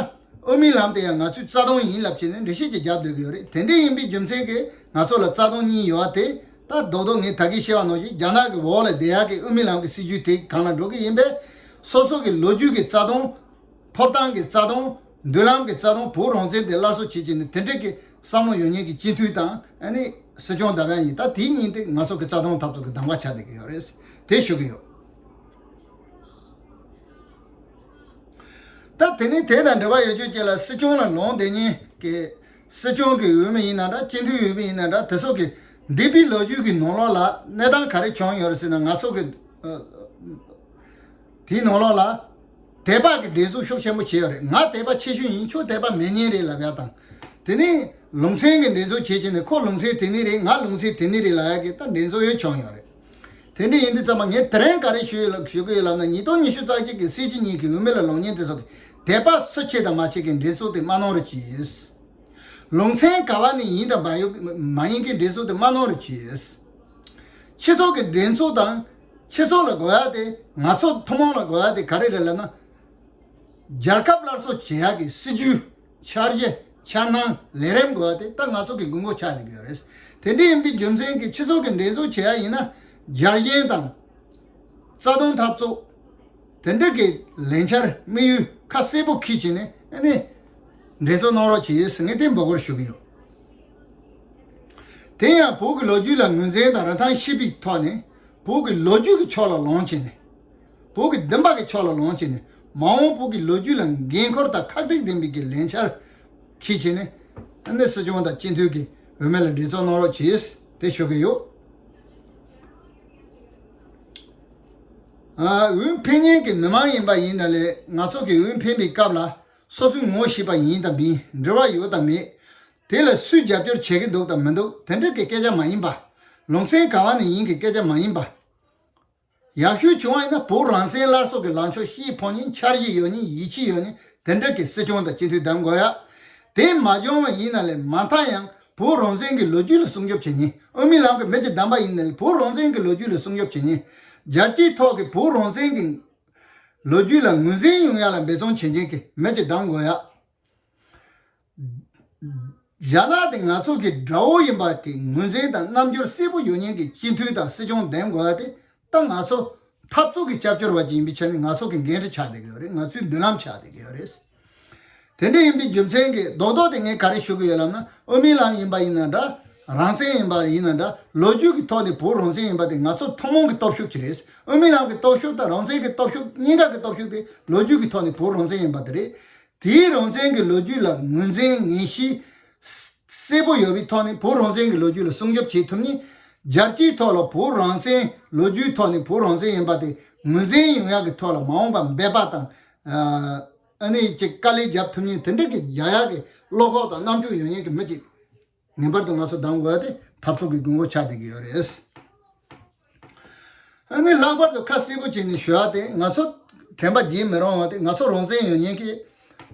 དབུ་མའི་ལམ་དེ་ཡང་ང་ཚོའི་རྩ་དོན་ཡིན་ལབ་བྱས་ནས་འགྲེལ་བཤད་ཅིག་རྒྱབ་སྡོད་ཀྱི་ཡོད་རེད། དེ་འདྲ་ཡིན་པའི་རྒྱུ་མཚན་གྱིས་ང་ཚོ་ལ་རྩ་དོན་གཉིས་ཡོད་པ་དེ། ད་རྡོག་རྡོག་ངས་ད་གིན་བཤད་པ་ནང་བཞིན། རྒྱ་ནག་གི་འོག་ལ་བསྡད་ཡག་གི་དབུ་མའི་ལམ་གྱི་སྲིད་ཇུས་དེ་སྒང་ལ་འགྲོ་གི་ཡིན་པས། སོ་སོ་གི་ལོ་རྒྱུས་ཀྱི་རྩ་དོན། ཐོབ་ཐང་གི་རྩ་དོན། མདུན་ལམ་གྱི་རྩ་དོན། བོད་རང་བཙན་དེ་སླར་གསོ་བྱེད་ཀྱི་ནི་དེ་འདྲ་གི་བསམ་བློ་ཡོད་མཁན་གྱི་སྤྱི་འཐུས་དང་། ཨ་ནི་སྲིད་སྐྱོང་རྡ་རམ་ཡིན། ད་དེ་གཉིས་དེ་ང་ཚོ་གི་རྩ་དོན་འཐབ་རྩོད་ཀྱི་གདམ་ག་ཆགས་བསྡད་ཀྱི་ཡོད་རེད། དེ་ཞུ་གི་ཡོད། ད་དེ་ནས་དེ་དང་འབྲེལ་བ་ཡོད་རྒྱུ་ཅིག་ལ། སྲིད་སྐྱོང་ལ་ལངས་བསྡད་མཁན་གྱི་སྲིད་སྐྱོང་གི་འོས་མི་ཡིན་ན་འདྲ། སྤྱི་འཐུས་འོས་མི་ཡིན་ན་འདྲ། དེ་ཚོ་གི་ འདས་པའི་ལོ་རྒྱུས་ཀྱི་ནང་ལོགས་ལ་གནས་སྟངས་ག་རེ་བྱུང་ཡོད་རེད་ཟེར་ན། ང་ཚོ་གི་ཨ། དེའི་ནང་ལོགས་ལ་དད་པ་གི་འགྲན་ཚོགས་ཤུགས་ཆེན་པོ་བྱས་ཡོད་རེད། ང་དད་པ་ཆེ་ཤོས་ཡིན། ཁྱོད་དད་པ་མེད་མཁན་རེད་ལབ་ཡ་དང་། དེ་ནས་ལུང་ཚན་གྱི་འགྲན་ཚོགས་བྱེད་ཀྱི་ནས། ཁོ་ལུང་ཚན་དེ་ནས་རེད། ང་ལུང་ཚན་དེ་ནས་རེད་ལབ་ཡ་གི་ད་འགྲན་ཚོགས་ཡོད་བྱུང་ཡོད་རེད། དེ་འདྲ་ཡིན་དུས་ཙམ་པ་ངས་དེ་རིང་ག་རེ་ཞུ་ཡོད་ལ་ཞུ་གི་ཡོད་ལབ་ན། ཉིས་སྟོང་ཉི་ཤུ་རྩ་གཅིག་གི་སྲིད་སྤྱི་གཉིས་ཀྱི་འོས་མི་ལ་ལངས་མཁན་དེ་ཚོ་གི་དད་པ་སུ་ཆེ་དང་མ་ཆེ་གི་འགྲན་ཚོགས་དེ་མ་གནང་རོགས་གྱིས། ལུང་ཚན་ག་བ་ནས་ཡིན་དང་མ་ཡོད་མ་ཡིན་གི་འགྲན་ཚོགས་དེ་མ་གནང་རོགས་གྱིས། སྤྱི་ཚོགས་ཀྱི་འགྲན་ཚོགས་དང་། སྤྱི་ཚོགས་ལ་དགོས་ཡ་དེ། ང་ཚོ་ཐུན་མོང་ལ་དགོས་ཡ་དེ་ག་རེ་རེད་ལབ་ན། རྒྱལ་ཁབ་སླར་གསོ་བྱེད་ཡ་གི་སྲིད་ཇུས། འཆར་གཞི། འཆར་སྣང་། ལས་རིམ་དགོས་ཡ་དེ་ད་ང་ཚོ་གི་དགོས་མཁོ་ཆགས་བསྡད་ཀྱི་ཡོད་རེད། དེ་འདྲ་ཡིན་པའི་རྒྱུ་མཚན་གྱིས་སྤྱི་ཚོགས་ཀྱི་འགྲན་ཚོགས་བྱེད་ཡ་ཡིན་ན། རྒྱལ་ཞེན་དང་། རྩ་དོན་འཐབ་རྩོད། དེ་འདྲ་གི་ལས་འཆར་དམིགས་ཡུལ་ཁ་གསལ་པོ་འཁྱེར་བྱས་ནས། ཨ་ནི་འགྲན་ཚོགས་གནང་རོགས་གྱིས་ཟེར་ངས་དེ་འབོད་སྐུལ་ཞུ་གི་ཡོད། དེ་ཡང་བོད་ཀྱི་ལོ་རྒྱུས་ལ་ངོས་འཛིན་དང་རིན་ཐང་ཤེས་པའི་ཐོག་ནས། བོད་ཀྱི་ལོ་རྒྱུས་ཀྱི་ཕྱོགས་ལ་ལངས་བྱས་ནས། བོད་ཀྱི་བདེན་པ་གི་ཕྱོགས་ལ་ལངས་བྱས་ནས། མ་འོངས་བོད་ཀྱི་ལོ་རྒྱུས་ལ་འགན་ཁུར་དང་ཁག་ཐེག་ལྡན་པའི་གི་ལས་འཆར་འཁྱེར་བྱས་ནས། ཨ་ནི་སྲིད་སྐྱོང་དང་སྤྱི་འཐུས་ཀྱི་འོས་མི་ལ་འགྲན་ཚོགས་གནང་རོགས་གྱིས་དེ་ཞུ་གི་ཡོད། ཨ། འོས་འཕེན་མཁན་གྱི་མི་མང་ཡིན་པ་ཡིན་ན་ལས། ང་ཚོ་གི་འོས་འཕེན་པའི་སྐབས་ལ་སོ་སོའི་ངོ་ཤེས་པ་ཡིན་དང་མིན། འབྲེལ་བ་ཡོད་དང་མེད། དེ་ལ་སུས་རྒྱབ་སྐྱོར་བྱེད་ཀྱི་འདུག་དང་མི་འདུག། དེ་འདྲ་གི་སྐད་ཆ་མ་ཡིན་པ། ལུང་ཚན་ག་བ་ནས་ཡིན་གྱི་སྐད་ཆ་མ་ཡིན་པ། ཡག་ཤོས་བྱུང་བ་ཡིན་ན་བོད་རང་བཙན་སླར་གསོ་གི་ལངས་ཕྱོགས་ཤེས་ཕོད་མཁན། འཆར་གཞི་ཡོད་མཁན། ཡིད་ཆེས་ཡོད་མཁན། དེ་འདྲ་གི་སྲིད་སྐྱོང་དང་སྤྱི་འཐུས་གདམ་དགོས་ཡ། དེ་མ་བྱུང་བ་ཡིན་ན་ལས། མ་མཐའ་ཡང་བོད་རང་བཙན་གྱི་ལོ་རྒྱུས་ལ་སྲུང་སྐྱོབ་བྱེད་མཁན། དབུ་མའི་ལམ་གྱི་མི་གཅིག་བདམས་པ་ཡིན་ན་ལས། བོད་རང་བཙན་གྱི་ལོ་རྒྱུས་ལ་སྲུང་སྐྱོབ་བྱེད་མཁན། རྒྱལ་སྤྱིའི་ཐོག་གི་བོད་རང་བཙན་གྱི་ལོ་རྒྱུས་ལ་ངོས་འཛིན་ཡོང་ཡ་ལ་འབད་བརྩོན་བྱེད་མཁན་གྱི་མི་གཅིག་གདམ་དགོས་ཡ། རྒྱ་ནག་དེ་ང་ཚོ་གི་དགྲ་བོ་ཡིན་པ་གི་ངོས་འཛིན་དང་རྣམ་འགྱུར་གསལ་པོ་ཡོད་མཁན་གྱི་སྤྱི་འཐུས་དང་སྲིད་སྐྱོང་འདེམས་དགོས་ཡ་དེ། ད་ང་ཚོ་འཐབ་རྩོད་ཀྱི་སྐྱབས་བཅོལ་བ་ཅིག་ཡིན་པའི་ཆ་ནས་ང་ཚོ་གི་འགན་འཁྲི་ཆགས་བསྡད་ཀྱི་ཡོད་རེད། ང་ཚོའི་མདུན་ལམ་ཆགས་བསྡད་ཀྱི་ཡོད་རེད། དེ་འདྲ་ཡིན་པའི་རྒྱུ་མཚན་གྱིས་རྡོག་རྡོག་དེ་ངས་ག་རེ་ཞུ་གི་ཡོད་ལབ་ན། དབུ་མའི་ལམ་ཡིན་པ་ཡིན་ན་འདྲ། རང་བཙན་ཡིན་པ་ཡིན་ན་འདྲ། ལོ་རྒྱུས་ཀྱི་ཐོག་ནས་བོད་རང་བཙན་ཡིན་པ་དེ་ང་ཚོ་ཐུན་མོང་གི་སྟོབས་ཤུགས་ཅིག་རེད། དབུ་མའི་ལམ་གྱི་སྟོབས་ཤུགས་དང་རང་བཙན་གྱི་སྟོབས་ཤུགས། གཉིས་ཀ་གི་སྟོབས་ཤུགས་དེ་ལོ་རྒྱུས་ཀྱི་ཐོག་ནས་བོད་རང་བཙན་ཡིན་པ་དེ་རེད། དེའི་རང་བཙན་གྱི་ལོ་རྒྱུས་ལ་ངོས་འཛིན་ངེས་ཤེས་གསལ་པོ་ཡོད་པའི་ཐོག་ནས། བོད་རང་བཙན་གྱི་ལོ་རྒྱུས་ལ་སྲུང་སྐྱོབ་བྱེད་ཐུབ་མཁན། རྒྱལ་སྤྱིའི་ཐོག་ལ་བོད་རང་བཙན་ལོ་རྒྱུས་ཐོག་ནས་བོད་རང་བཙན་ཡིན་པ་དེ་ངོས་འཛིན་ཡོང་ཡག་གི་ཐོག་ལ་མ་འོངས་པར་འབད་པ་དང་། ཨ་ནི་ཅིག་དཀའ་ལས་རྒྱབ་ཐུབ་མཁན། དེ་འདྲ་གི་རྒྱག་ཡག་གི་བློ་ཁོག་དང་རྣམ་དཔྱོད་ཡོད་མཁན་གྱི་མི་ཅིག་ངེས་པར་དུ་ང་ཚོ་གདམ་དགོས་ཡ་དེ་འཐབ་རྩོད་ཀྱི་དགོས་མཁོ་ཆགས་བསྡད་ཀྱི་ཡོད་རེད། ཨ་ནི་ལྷག་པར་དུ་ཁ་གསལ་པོ་བྱས་ནས་ཞུ་ཡ་དེ། ང་ཚོ་དྲན་པ་བརྗེད་མི་རུང་བ་དེ། ང་ཚོ་རང་བཙན་ཡོད་མཁན་གྱི་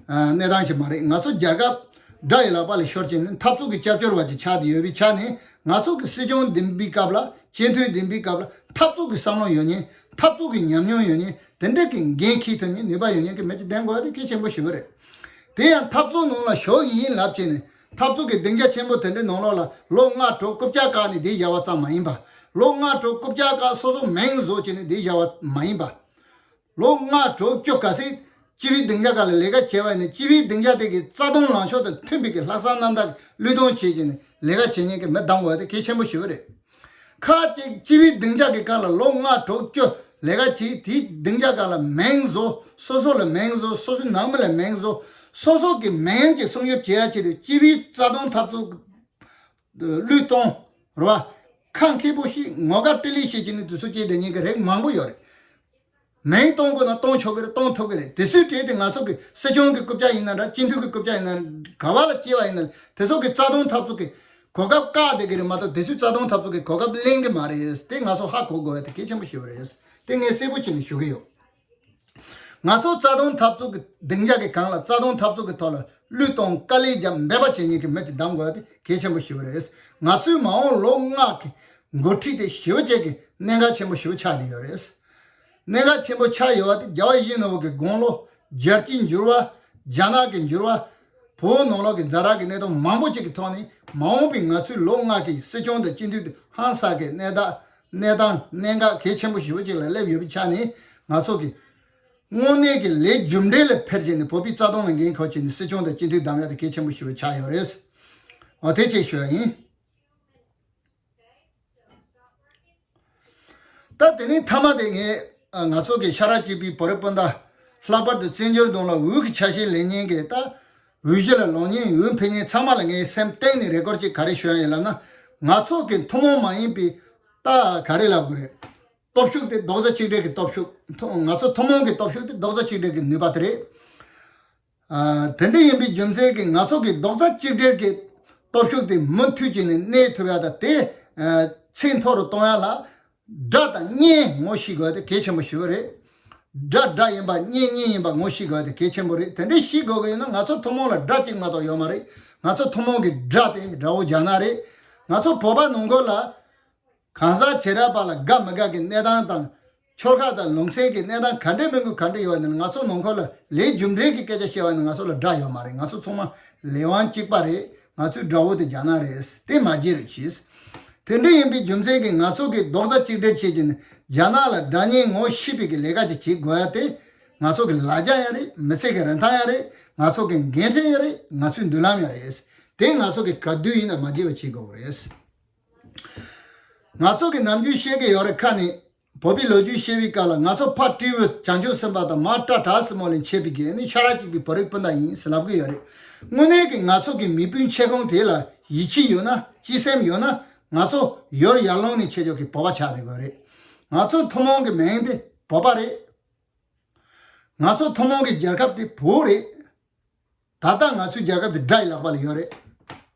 ཨ་གནས་སྟངས་ཤིག་མ་རེད། ང་ཚོ་རྒྱལ་ཁབ་དགྲ་ཡི་ལག་པ་ལ་ཤོར་བྱས་ནས་འཐབ་རྩོད་ཀྱི་སྐྱབས་བཅོལ་བ་ཅིག་ཆགས་བསྡད་ཡོད་པའི་ཆ་ནས། ང་ཚོ་གི་སྲིད་སྐྱོང་འདེམས་པའི་སྐབས་ལ། སྤྱི་འཐུས་འདེམས་པའི་སྐབས་ལ་འཐབ་རྩོད་ཀྱི་བསམ་བློ་ཡོད་མཁན། འཐབ་རྩོད་ཀྱི་ཉམས་མྱོང་ཡོད་མཁན། དེ་འདྲ་གི་འགན་འཁྱེར་ཐུབ་མཁན། ནུས་པ་ཡོད་མཁན་གྱི་མི་ཅིག་འདེམས་དགོས་ཡ་དེ་གལ་ཆེན་པོ་ཞེ་པོ་རེད། དེ་ཡང་འཐབ་རྩོད་ནང་ལ་ཞུགས་ཡིན་ལབ་བྱས་ནས། འཐབ་རྩོད་ཀྱི་སྡིངས་ཆ་ཆེན་པོ་དེ་འདྲའི་ནང་ལོགས་ལ་ལོ་ལྔ་དྲུག་རྐུབ་བཀྱག་བཀག་ནས་བསྡད་བཞག་པ་ཙམ་མ་ཡིན་པ། ལོ་ལྔ་དྲུག་རྐུབ་བཀྱག་བཀག་སོ་སོ་མིང་བཟོ་བྱས་ནས་བསྡད་བཞག་པ་མ་ཡིན་པ། ལོ་ལྔ་དྲུག་བཅུ་ག་ཚོད་སྤྱི་པའི་སྡིངས་ཆ་སྒང་ལ་ལས་ཀ་བྱས་པ་ཡིན་ན། སྤྱི་པའི་སྡིངས་ཆ་དེ་གི་རྩ་དོན་ལངས་ཕྱོགས་དང་མཐུན་པའི་གི་ལྷག་བསམ་རྣམ་དག་བློས་གཏོང་བྱས་བྱས་ནས་ལས་ཀ་བྱེད་མཁན་གྱི་མི་གདམ་དགོས་ཡ་དེ་གལ་ཆེན་པོ་ཞེ་པོ་རེད། ཁ་ཅིག་སྤྱི་པའི་སྡིངས་ཆ་གི་སྒང་ལ་ལོ་ལྔ་དྲུག་བཅུ་ལས་ཀ་བྱས། དེའི་སྡིངས་ཆ་སྒང་ལ་མིང་བཟོ། སོ་སོ་ལ་མིང་བཟོ། སོ་སོའི་ནང་མི་ལ་མིང་བཟོ། སོ་སོ་གི་མིང་གི་སྲུང་སྐྱོབ་བྱེད་ཡ་ཆེད་དུ་སྤྱི་པའི་རྩ་དོན་འཐབ་རྩོད་བློས་གཏོང་རེད་བ། ཁ་མཁས་པོ་ཞིག་ངོ་དགའ་སྤྲེལ་ལད་བྱེད་ཀྱི་ནི་དུས་ཚོད་སྐྱེལ་བསྡད་མཁན་གྱི་རིགས་མང་པོ་ཡོད་རེད། མིང་གཏོང་དགོས་ན་གཏོང་ཆོག་གི་རེད། གཏོང་ཐུབ་ཀྱི་རེད། དེ་ཚོའི་གྲས་དེ་ང་ཚོ་གི་སྲིད་སྐྱོང་གི་རྐུབ་བཀྱག་ཡིན་ན་འདྲ། སྤྱི་འཐུས་ཀྱི་རྐུབ་བཀྱག་ཡིན་ན། ག་བ་ལ་སྐྱེས་པ་ཡིན་ན། དེ་ཚོ་གི་རྩ་དོན་འཐབ་རྩོད་ཀྱི་གོ་སྐབས་བཀག་བསྡད་ཀྱི་རེད་མ་གཏོགས། དེ་ཚོའི་རྩ་དོན་འཐབ་རྩོད་ཀྱི་གོ་སྐབས་ལེན་གྱི་མ་རེད། དེ་ང་ཚོ་ཧ་གོ་དགོས་ཡ་དེ་གལ་ཆེན་པོ་ཞེ་པོ་རེད། དེ་ངས་གསལ་པོ་བྱས་ནས་ཞུ་གི་ཡོད། ང་ཚོ་རྩ་དོན་འཐབ་རྩོད་ཀྱི་སྡིངས་ཆ་གི་སྒང་ལ། རྩ་དོན་འཐབ་རྩོད་ཀྱི་ཐོག་ལ་བློས་གཏོང་དཀའ་ལས་རྒྱབ་འབད་པ་བྱེད་མཁན་གྱི་མི་ཅིག་གདམ་དགོས་ཡ་དེ་གལ་ཆེན་པོ་ཞེ་པོ་རེད། ང་ཚོའི་མ་འོངས་ལོ་ལྔ་གི་འགོ་ཁྲིད་དེ་ཞེ་པོ་ཅིག་གི་གནད་འགག་ཆེན་པོ་ཞེ་པོ་ཆགས་བསྡད་ཡོད་རེད། གནད་འགག་ཆེན་པོ་ཆགས་ཡོད་པ་དེ། རྒྱལ་བ་ཡིད་བཞིན་ནོར་བུ་གི་དགུང་ལོ། རྒྱལ་སྤྱིའི་འགྱུར་བ། རྒྱ་ནག་གི་འགྱུར་བ། བོད་ནང་ལོགས་ཀྱི་ཛ་དྲག་གི་གནས་སྟངས་མང་པོ་ཅིག་གི་ཐོག་ནས། མ་འོངས་པའི་ང་ཚོའི་ལོ་ལྔ་གི་སྲིད་སྐྱོང་དང་སྤྱི་འཐུས་དེ་ཧང་སང་གི་གནས་སྟངས། གནས་སྟངས་གནད་འགག་གལ་ཆེན་པོ་ཞེ་པོ་ཅིག་ལ་སླེབས་ཡོད་པའི་ཆ་ནས། ང་ཚོ་གི་དངོས་གནས་ཀྱི་ལས་རྒྱུ་འབྲས་ལ་ཕེར་བྱས་ནས་བོད་པའི་རྩ་དོན་ལ་འགན་འཁུར་བྱས་ནས་སྲིད་སྐྱོང་དང་སྤྱི་འཐུས་གདམ་ཡ་དེ་གལ་ཆེན་པོ་ཞེ་པོ་ཆགས་ཡོད་རེད། འོ། དེ་ཅིག་ཞུ་ཡ་ཡིན། ད་དེ་ནས་མཐའ་མ་དེ་ངས་ཨ་ང་ཚོ་གི་ཤ་ཁྲག་གཅིག་པའི་བོད་རིགས་སྤུན་ཟླ། ལྷག་པར་དུ་བཙན་བྱོལ་གདོང་ལ་འོས་ཀྱི་ཆ་ཤས་ལེན་མཁན་གྱི། ད་འོས་གཞི་ལ་ལངས་མཁན་འོས་འཕེན་མཁན་ཚང་མ་ལ་ངས་སེམས་གཏིང་ནས་རེ་སྐུལ་ཅིག་ག་རེ་ཞུ་ཡ་ཡིན་ལབ་ན། ང་ཚོ་གི་ཐུན་མོང་མ་ཡིན་པའི་ད་ག་རེ་ལབ་དགོས་རེད། སྟོབས་ཤུགས་དེ་རྡོག་རྩ་གཅིག་སྒྲིལ་གྱི་སྟོབས་ཤུགས། ཐུ- ང་ཚོ་ཐུན་མོང་གི་སྟོབས་ཤུགས་དེ་རྡོག་རྩ་གཅིག་སྒྲིལ་གྱི་ནུས་པ་དེ་རེད། ཨ། དེ་འདྲ་ཡིན་པའི་རྒྱུ་མཚན་གྱིས་ང་ཚོ་གི་རྡོག་རྩ་གཅིག་སྒྲིལ་གྱི་སྟོབས་ཤུགས་དེ་མུ་མཐུད་ཀྱིས་ནས་གནས་ཐུབ་ཡ་དང་དེ་ཨ་ཚད་མཐོ་རུ་གཏོང་ཡ་ལ། དགྲ་དང་གཉེན་ངོ་ཤེས་དགོས་དེ་གལ་ཆེན་པོ་ཞེ་པོ་རེད། དགྲ་དགྲ་ཡིན་པ་གཉེན་གཉེན་ཡིན་པ་ངོ་ཤེས་དགོས་དེ་གལ་ཆེན་པོ་རེད། དེ་འདྲ་ཤེས་དགོས་ཀྱི་ཡོད་ན་ང་ཚོ་ཐུན་མོང་ལ་དགྲ་གཅིག་མ་གཏོགས་ཡོད་མ་རེད། ང་ཚོ་ཐུན་མོང་གི་དགྲ་དེ་དགྲ་བོ་རྒྱ་ནག་རེད། ང་ཚོ་བོད་པ་ནང་ཁུལ་ལ་གང་ཟག་བྱེ་བྲག་པ་ལ་དགའ་མི་དགའ་གི་གནས་སྟངས་དང་། ཆོལ་ཁ་དང་ལུང་ཚན་གྱི་གནས་སྟངས་ག་འདྲའི་མི་དགོས་ག་འདྲ་ཡོད་པ་ནི་ང་ཚོ་ནང་ཁུལ་ལ་ལས་རྒྱུ་འབྲས་ཀྱི་སྐད་ཆ་བཤད་པ་ནི་ང་ཚོ་ལ་དགྲ་ཡོད་མ་རེད། ང་ཚོ་ཚང་མ་ལས་དབང་གཅིག་པ་རེད། ང་ཚོའི་དགྲ་བོ་དེ་རྒྱ་ནག་རེད། དེ་མ་བརྗེད་རོགས་གྱིས། དེ་འདྲ་ཡིན་པའི་རྒྱུ་མཚན་གྱིས་ང་ཚོ་གིས་རྡོག་རྩ་གཅིག་སྒྲིལ་བྱེད་ཀྱི་ནི་རྒྱ་ནག་ལ་དགྲ་གཉེན་ངོ་ཤེས་པའི་གི་ལས་ཀ་ཅིག་བྱེད་དགོས་ཡ་དེ་ང་ཚོ་གི་ལ་རྒྱ་ཡང་རེད། མི་ཚེ་གི་རིན་ཐང་ཡང་རེད། ང་ཚོ་གི་འགན་འཁྲི་ཡང་རེད། ང་ཚོའི་མདུན་ལམ་ཡང་རེད། དེ་ང་ཚོ་གི་ག་དུས་ཡིན་ན་མ་བརྗེད་པ་བྱེད་དགོས་པ་རེད། ང་ཚོ་གི་ནམ་རྒྱུན་བཤད་གི་ཡོད་རེད། ཁ་ནས་བོད་པའི་ལོ་རྒྱུས་བཤད་པའི་སྐབས་ལ་ང་ཚོ་ཕ་སྤྲེའུ་བྱང་ཆུབ་སེམས་དཔའ་དང་མ་སྐྲ་གྲགས་སྲིན་མོ་ལས་མཆེད་པའི་གི་ནི་ཤ་ར་གཅིག་པའི་བོད་རིགས་སྤུན་ཟླ་ཡིན་ཟེར་ལབ་གི་ཡོད་རེད། དངོས་གནས་ཀྱི་ང་ཚོ་གི་མི་སྤུན་མཆེད་ཁང་དེ་ལ་ཡིད་ཆེས་ཡོད་ན་སྤྱི་སེམས་ཡོད་ན་ང་ཚོ་ཡར་ཡར་ལངས་ནས་ཆེ་ཆོག་གི་བོད་པ་ཆགས་བསྡད་དགོས་རེད། ང་ཚོ་ཐུན་མོང་གི་མིང་དེ་བོད་པ་རེད། ང་ཚོ་ཐུན་མོང་གི་རྒྱལ་ཁབ་དེ་བོད་རེད། ད་ལྟ་ང་ཚོའི་རྒྱལ་ཁབ་དེ་དགྲ་ཡི་ལག་པ་ལ་ཡོད་རེད།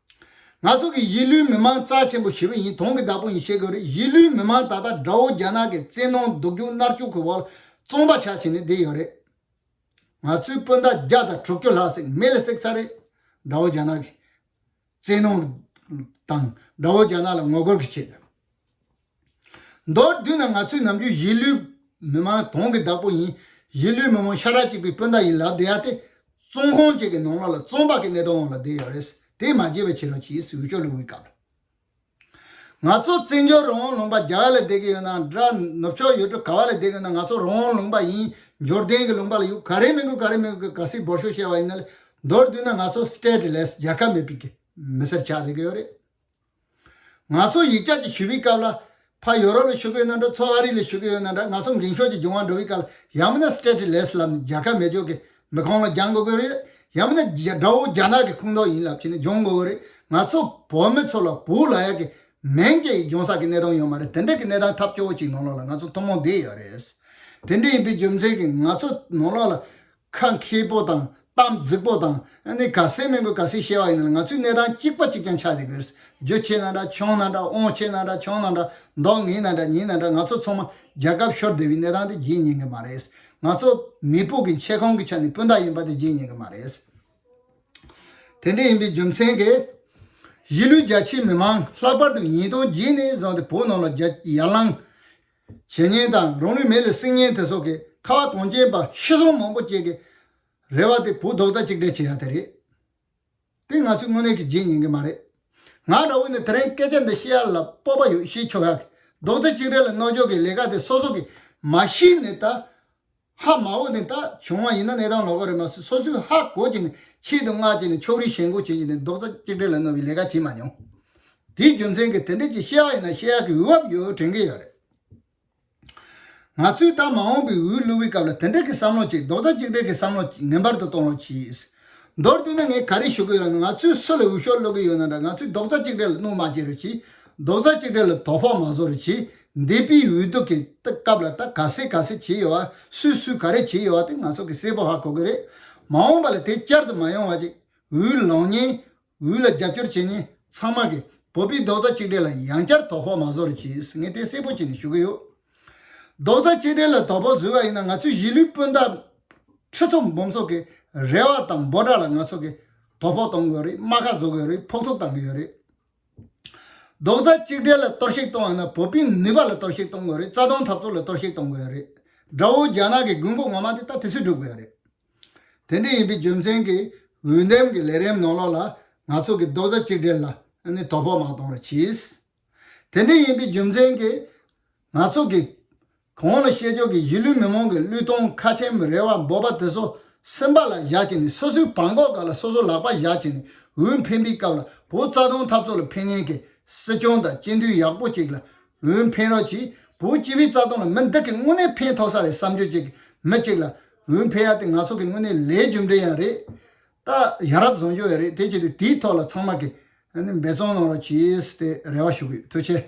ང་ཚོ་གི་གཞིས་ལུས་མི་མང་རྩ་ཆེན་པོ་ཞེ་པོ་ཡིན། དོན་གྱི་བདག་པོ་ཡིན་ཤེས་དགོས་རེད། གཞིས་ལུས་མི་མང་ད་ལྟ་དགྲ་བོ་རྒྱ་ནག་གི་བཙན་གནོན་སྡུག་སྦྱོང་མནར་གཅོད་ཀྱི་འོག་ལ་བཙོན་པ་ཆགས་བྱས་ནས་བསྡད་ཡོད་རེད། ང་ཚོའི་སྤུན་ཟླ་བརྒྱ་དང་དྲུག་ཅུ་ལྷག་ཟིག་མེ་ལ་བསྲེགས་ཚར་རེད། དགྲ་བོ་རྒྱ་ནག་གི་བཙན་གནོན་དང་དགྲ་བོ་རྒྱ་ནག་ལ་ངོ་རྒོལ་གྱི་ཆེད། མདོར་བསྡུས་ན་ང་ཚོའི་ནམ་རྒྱུན་གཞིས་ལུས་མི་མང་དོན་གྱི་བདག་པོ་ཡིན། གཞིས་ལུས་མི་མང་ཤ་ར་གཅིག་པའི་སྤུན་ཟླ་ཡིན་ལབ་བསྡད་ཡ་དེ། བཙོན་ཁང་གཅིག་གི་ནང་ལོགས་ལ་བཙོན་པ་གི་གནས་སྟངས་འོག་ལ་བསྡད་ཡོད་རེད། དེ་མ་བརྗེད་པ་བྱེད་རོགས་གྱིས། འོས་ཤོག་བླུག་པའི་སྐབས་ལ། ང་ཚོ་བཙན་བྱོལ་རང་དབང་ལུང་པ་རྒྱ་གར་ལ་བསྡད་ཀྱི་ཡོད་ན་འདྲ། ནུབ་ཕྱོགས་ཡུལ་གྲུ་ག་བ་ལ་བསྡད་ཀྱི་ཡོད་ན་ང་ཚོ་རང་དབང་ལུང་པ་ཡིན། འབྱོར་ལྡན་གྱི་ལུང་པ་ལ་ཡོད། ག་རེ་མི་དགོས་ག་རེ་མི་དགོས་ག་སྲིད་འབོར་ཤོག་བཤད་པ་ཡིན་ན་ལས། མདོར་བསྡུས་ན་ང་ཚོ་སི་ཊེ་ཊི་ལེ་སི་རྒྱལ་ཁབ་མེད་པའི་གི་མི་སེར་ཆགས་བསྡད་ཀྱི་ཡོད་རེད། ང་ཚོ་ཡིག་ཆ་ཅིག་ཞུ་བའི་སྐབས་ལ། ཕ་ཡོ་རོབ་ལ་བཞུགས་ཀྱི་ཡོད་ན་འདྲ། ཚོ་ཨ་རི་ལ་བཞུགས་ཀྱི་ཡོད་ན་འདྲ། ང་ཚོ་འགེངས་ཤོག་ཅིག་སྦྱོང་བ་འགྲོ་བའི་སྐབས་ལ་ཡང་མིན་ན་སི་ཊེ་ཊི་ལེ་སི་ལབ་ནས་རྒྱལ་ཁབ་མེད་ཅོག་གི་མི་ཁང་ལ་སྦྱང་དགོས་ཀྱི་རེད། ཡང་མིན་ན་རྒྱ- དགྲ་བོ་རྒྱ་ནག་གི་ཁོངས་གཏོགས་ཡིན་ལབ་བྱས་ནས་སྦྱོང་དགོས་ཀྱི་རེད། ང་ཚོ་བོད་མི་ཚོ་ལ་བོད་ལབ་ཡ་གི་མིང་ཅིག་སྦྱོང་ས་གི་གནས་སྟངས་ཡོད་མ་རེད། དེ་འདྲ་གི་གནས་སྟངས་ཐབས་སྐྱོ་བོ་ཅིག་ནང་ལོགས་ལ་ང་ཚོ་ཐུན་མོང་བསྡད་ཡོད་རེད། དེ་འདྲ་ཡིན་པའི་རྒྱུ་མཚན་གྱིས་ང་ཚོ་ནང་ལོགས་ལ། ཁ་མཁས་པོ་དང་གཏམ་རྫིག་པོ་དང་ཨ་ནི་ག་སེ་མི་དགོས་ག་སེ་བཤད་པ་ཡིན་ན་ང་ཚོའི་གནས་སྟངས་གཅིག་པ་གཅིག་རྐྱང་ཆགས་བསྡད་དགོས། རྒྱུ་ཆེ་ན་འདྲ་ཆུང་ན་འདྲ་དབང་ཆེ་ན་འདྲ་ཆུང་ན་འདྲ་མདོག་ངན་ན་འདྲ་ཉེས་ན་འདྲ་ང་ཚོ་ཚང་མ་རྒྱལ་ཁབ་ཤོར་བསྡད་པའི་གནས་སྟངས་དེ་བརྗེད་ཉན་གི་མ་རེད། ང་ཚོ་མེས་པོ་གི་མཆེད་ཁང་གི་ཆ་ནས་སྤུན་ཟླ་ཡིན་པ་དེ་བརྗེད་ཉན་གི་མ་རེད། དེ་འདྲ་ཡིན་པའི་རྒྱུ་མཚན་གྱིས། གཞིས་ལུས་རྒྱ་ཆེའི་མི་མང་ལྷག་པར་དུ་ཉིས་སྟོང་བརྒྱད་ནས་བཟུང་སྟེ་བོད་ནང་ལ་རྒྱ- ཡར་ལངས་བྱེད་མཁན་དང་རང་ལུས་མེ་ལ་བསྲེག་མཁན་དེ་ཚོ་གི་ཁ་བ་གངས་ཅན་པ་ཤི་གསོན་མང་པོ་ཅིག་གི་རེ་བ་དེ་བོད་རྡོག་རྩ་གཅིག་སྒྲིལ་བྱེད་ཡ་དེ་རེད། དེ་ང་ཚོས་དངོས་གནས་ཀྱི་བརྗེད་ཉན་གི་མ་རེད། ང་འདྲ་བོ་ནི་དེ་རིང་སྐད་ཆ་འདི་བཤད་ཡ་ལ་སྤོབས་པ་ཡོད། བཤད་ཆོག་ཡ་གི་རྡོག་རྩ་གཅིག་སྒྲིལ་ལ་གནོད་ཕྱོགས་ཀྱི་ལས་ཀ་དེ་སོ་སོ་གི་མ་ཤེས་ནས་ད། ཧ་མ་གོ་ནས་ད་བྱུང་བ་ཡིན་ན་གནས་སྟངས་ལོག་གི་རེད་མ་གཏོགས་སོ་སོས་ཧ་གོ་བྱས་ནས་ཆེད་དུ་མངགས་བྱས་ནས་ཕྱོགས་རིས་ཞེན་ཁོག་བྱེད་ཀྱི་ནས་རྡོག་རྩ་གཅིག་སྒྲིལ་ལ་གནོད་པའི་ལས་ཀ་བྱེད་མ་མྱོང་། དེའི་རྒྱུ་མཚན་གྱིས་དེ་འདྲ་ཅིག་བཤད་པ་ཡིན་ན་བཤད་ཡག་གི་འོས་བབ་ཡོད་དྲན་གྱི་ཡོད་རེད། ང་ཚོས་ད་མ་འོངས་པའི་འོས་བླུག་པའི་སྐབས་ལ་དེ་འདྲ་གི་བསམ་བློ་ཅིག་རྡོག་རྩ་གཅིག་སྒྲིལ་གྱི་བསམ་བློ་ཅིག་ངེས་པར་དུ་གཏོང་རོགས་གྱིས། མདོར་བསྡུས་ན་ངས་ག་རེ་ཞུ་གི་ཡོད་ལབ་ན་ང་ཚོས་སུ་ལ་འོས་ཤོག་བླུག་གི་ཡོད་ན་འདྲ། ང་ཚོས་རྡོག་རྩ་གཅིག་སྒྲིལ་ལ་གནོད་མ་བྱེད་རོགས་གྱིས། རྡོག་རྩ་གཅིག་སྒྲིལ་ལ་དོ་ཕོག་མ་བཟོ་རོགས་གྱིས། འདས་པའི་འོས་བསྡུ་གི་སྐབས་ལ་ད་ག་སེ་ག་སེ་བྱས་ཡོད་བ། སུས་སུས་ག་རེ་བྱས་ཡོད་བ་དེ་ང་ཚོ་གི་གསལ་པོ་ཧ་གོ་གི་རེད། མ་འོངས་པ་ལ་དེ་བསྐྱར་དུ་མ་ཡོང་བ་ཅིག་འོས་ལངས་མཁན། འོས་ལ་རྒྱབ་སྐྱོར་བྱེད་མཁན་ཚང་མ་གིས་བོད་པའི་རྡོག་རྩ་གཅིག་སྒྲིལ་ལ་ཡང་བསྐྱར་དོ་ཕོག་མ་བཟོ་རོགས་གྱིས། ངས་དེ་གསལ་པོ་བྱས་ནས་ཞུ་གི་ཡོད། རྡོག་རྩ་གཅིག་སྒྲིལ་ལ་དོ་ཕོག་བཟོས་པ་ཡིན་ན་ང་ཚོའི་གཞིས་ལུས་སྤུན་ཟླ་ཁྲི་ཚོ་འབུམ་ཚོ་གི་རེ་བ་དང་འབོད་སྒྲ་ལ་ང་ཚོ་གིས་དོ་ཕོག་གཏོང་དགོས་རེད། རྨ་ཁ་བཟོ་དགོས་རེད། ཕོག་ཐུག་བཏང་གི་ཡོད་རེད། རྡོག་རྩ་གཅིག་སྒྲིལ་ལ་གཏོར་བཤིག་གཏོང་བ་ན་བོད་པའི་ནུས་པ་ལ་གཏོར་བཤིག་གཏོང་དགོས་རེད། རྩ་དོན་འཐབ་རྩོད་ལ་གཏོར་བཤིག་གཏོང་དགོས་རེད། དགྲ་བོ་རྒྱ་ནག་གི་དགོས་མཁོ་ངོ་མ་དེ་ད་དེ་ཚོས་སྒྲུབ་དགོས་རེད། དེ་འདྲ་ཡིན་པའི་རྒྱུ་མཚན་གྱིས་འོས་འདེམས་ཀྱི་ལས་རིམ་ནང་ལོགས་ལ་ང་ཚོ་གི་རྡོག་རྩ་གཅིག་སྒྲིལ་ལ་ནི་དོ་ཕོག་མ་གཏོང་རོགས་གྱིས། དེ་འདྲ་ཡིན་པའི་རྒྱུ་མཚན་གྱིས་ང་ཚོ་གི་གོང་ལ་བཤད་ཕྱོགས་ཀྱི་གཞིས་ལུས་མི་མང་གི་བློས་གཏོང་ཁ་ཆེམས་རེ་བ་འབོད་པ་དེ་ཚོ་སེམས་པ་ལ་བཞག་བྱས་ནས་སོ་སོའི་བྲང་ཁོག་སྒང་ལ་སོ་སོ་ལག་པ་བཞག་བྱས་ནས་འོས་འཕེན་པའི་སྐབས་ལ་བོད་རྩ་དོན་འཐབ་རྩོད་ལ་ཕན་ཉན་གྱི་སྲིད་སྐྱོང་དང་སྤྱི་འཐུས་ཡག་པོ་ཅིག་ལ་འོས་འཕེན་རོགས་གྱིས། བོད་སྤྱི་པའི་རྩ་དོན་ལ་མི་འདི་གི་དངོས་གནས་ཕན་ཐོགས་ས་རེད་བསམ་རྒྱུ་ཅིག་མི་ཅིག་ལ་འོས་འཕེན་ཡ་དེ་ང་ཚོ་གི་དངོས་གནས་ལས་རྒྱུ་འབྲས་ཡང་རེད། ད་ཡ་རབས་བཟང་རྒྱུ་ཡང་རེད། དེ་བྱེད་དུས་དེའི་ཐོག་ལ་ཚང་མ་གི་ ཨ་ནི་འབད་བརྩོན་གནང་རོགས་གྱིས་ཟེར་ཏེ་རེ་བ་ཞུ་གི་ཡོད། ཐུགས་རྗེ་ཆེ།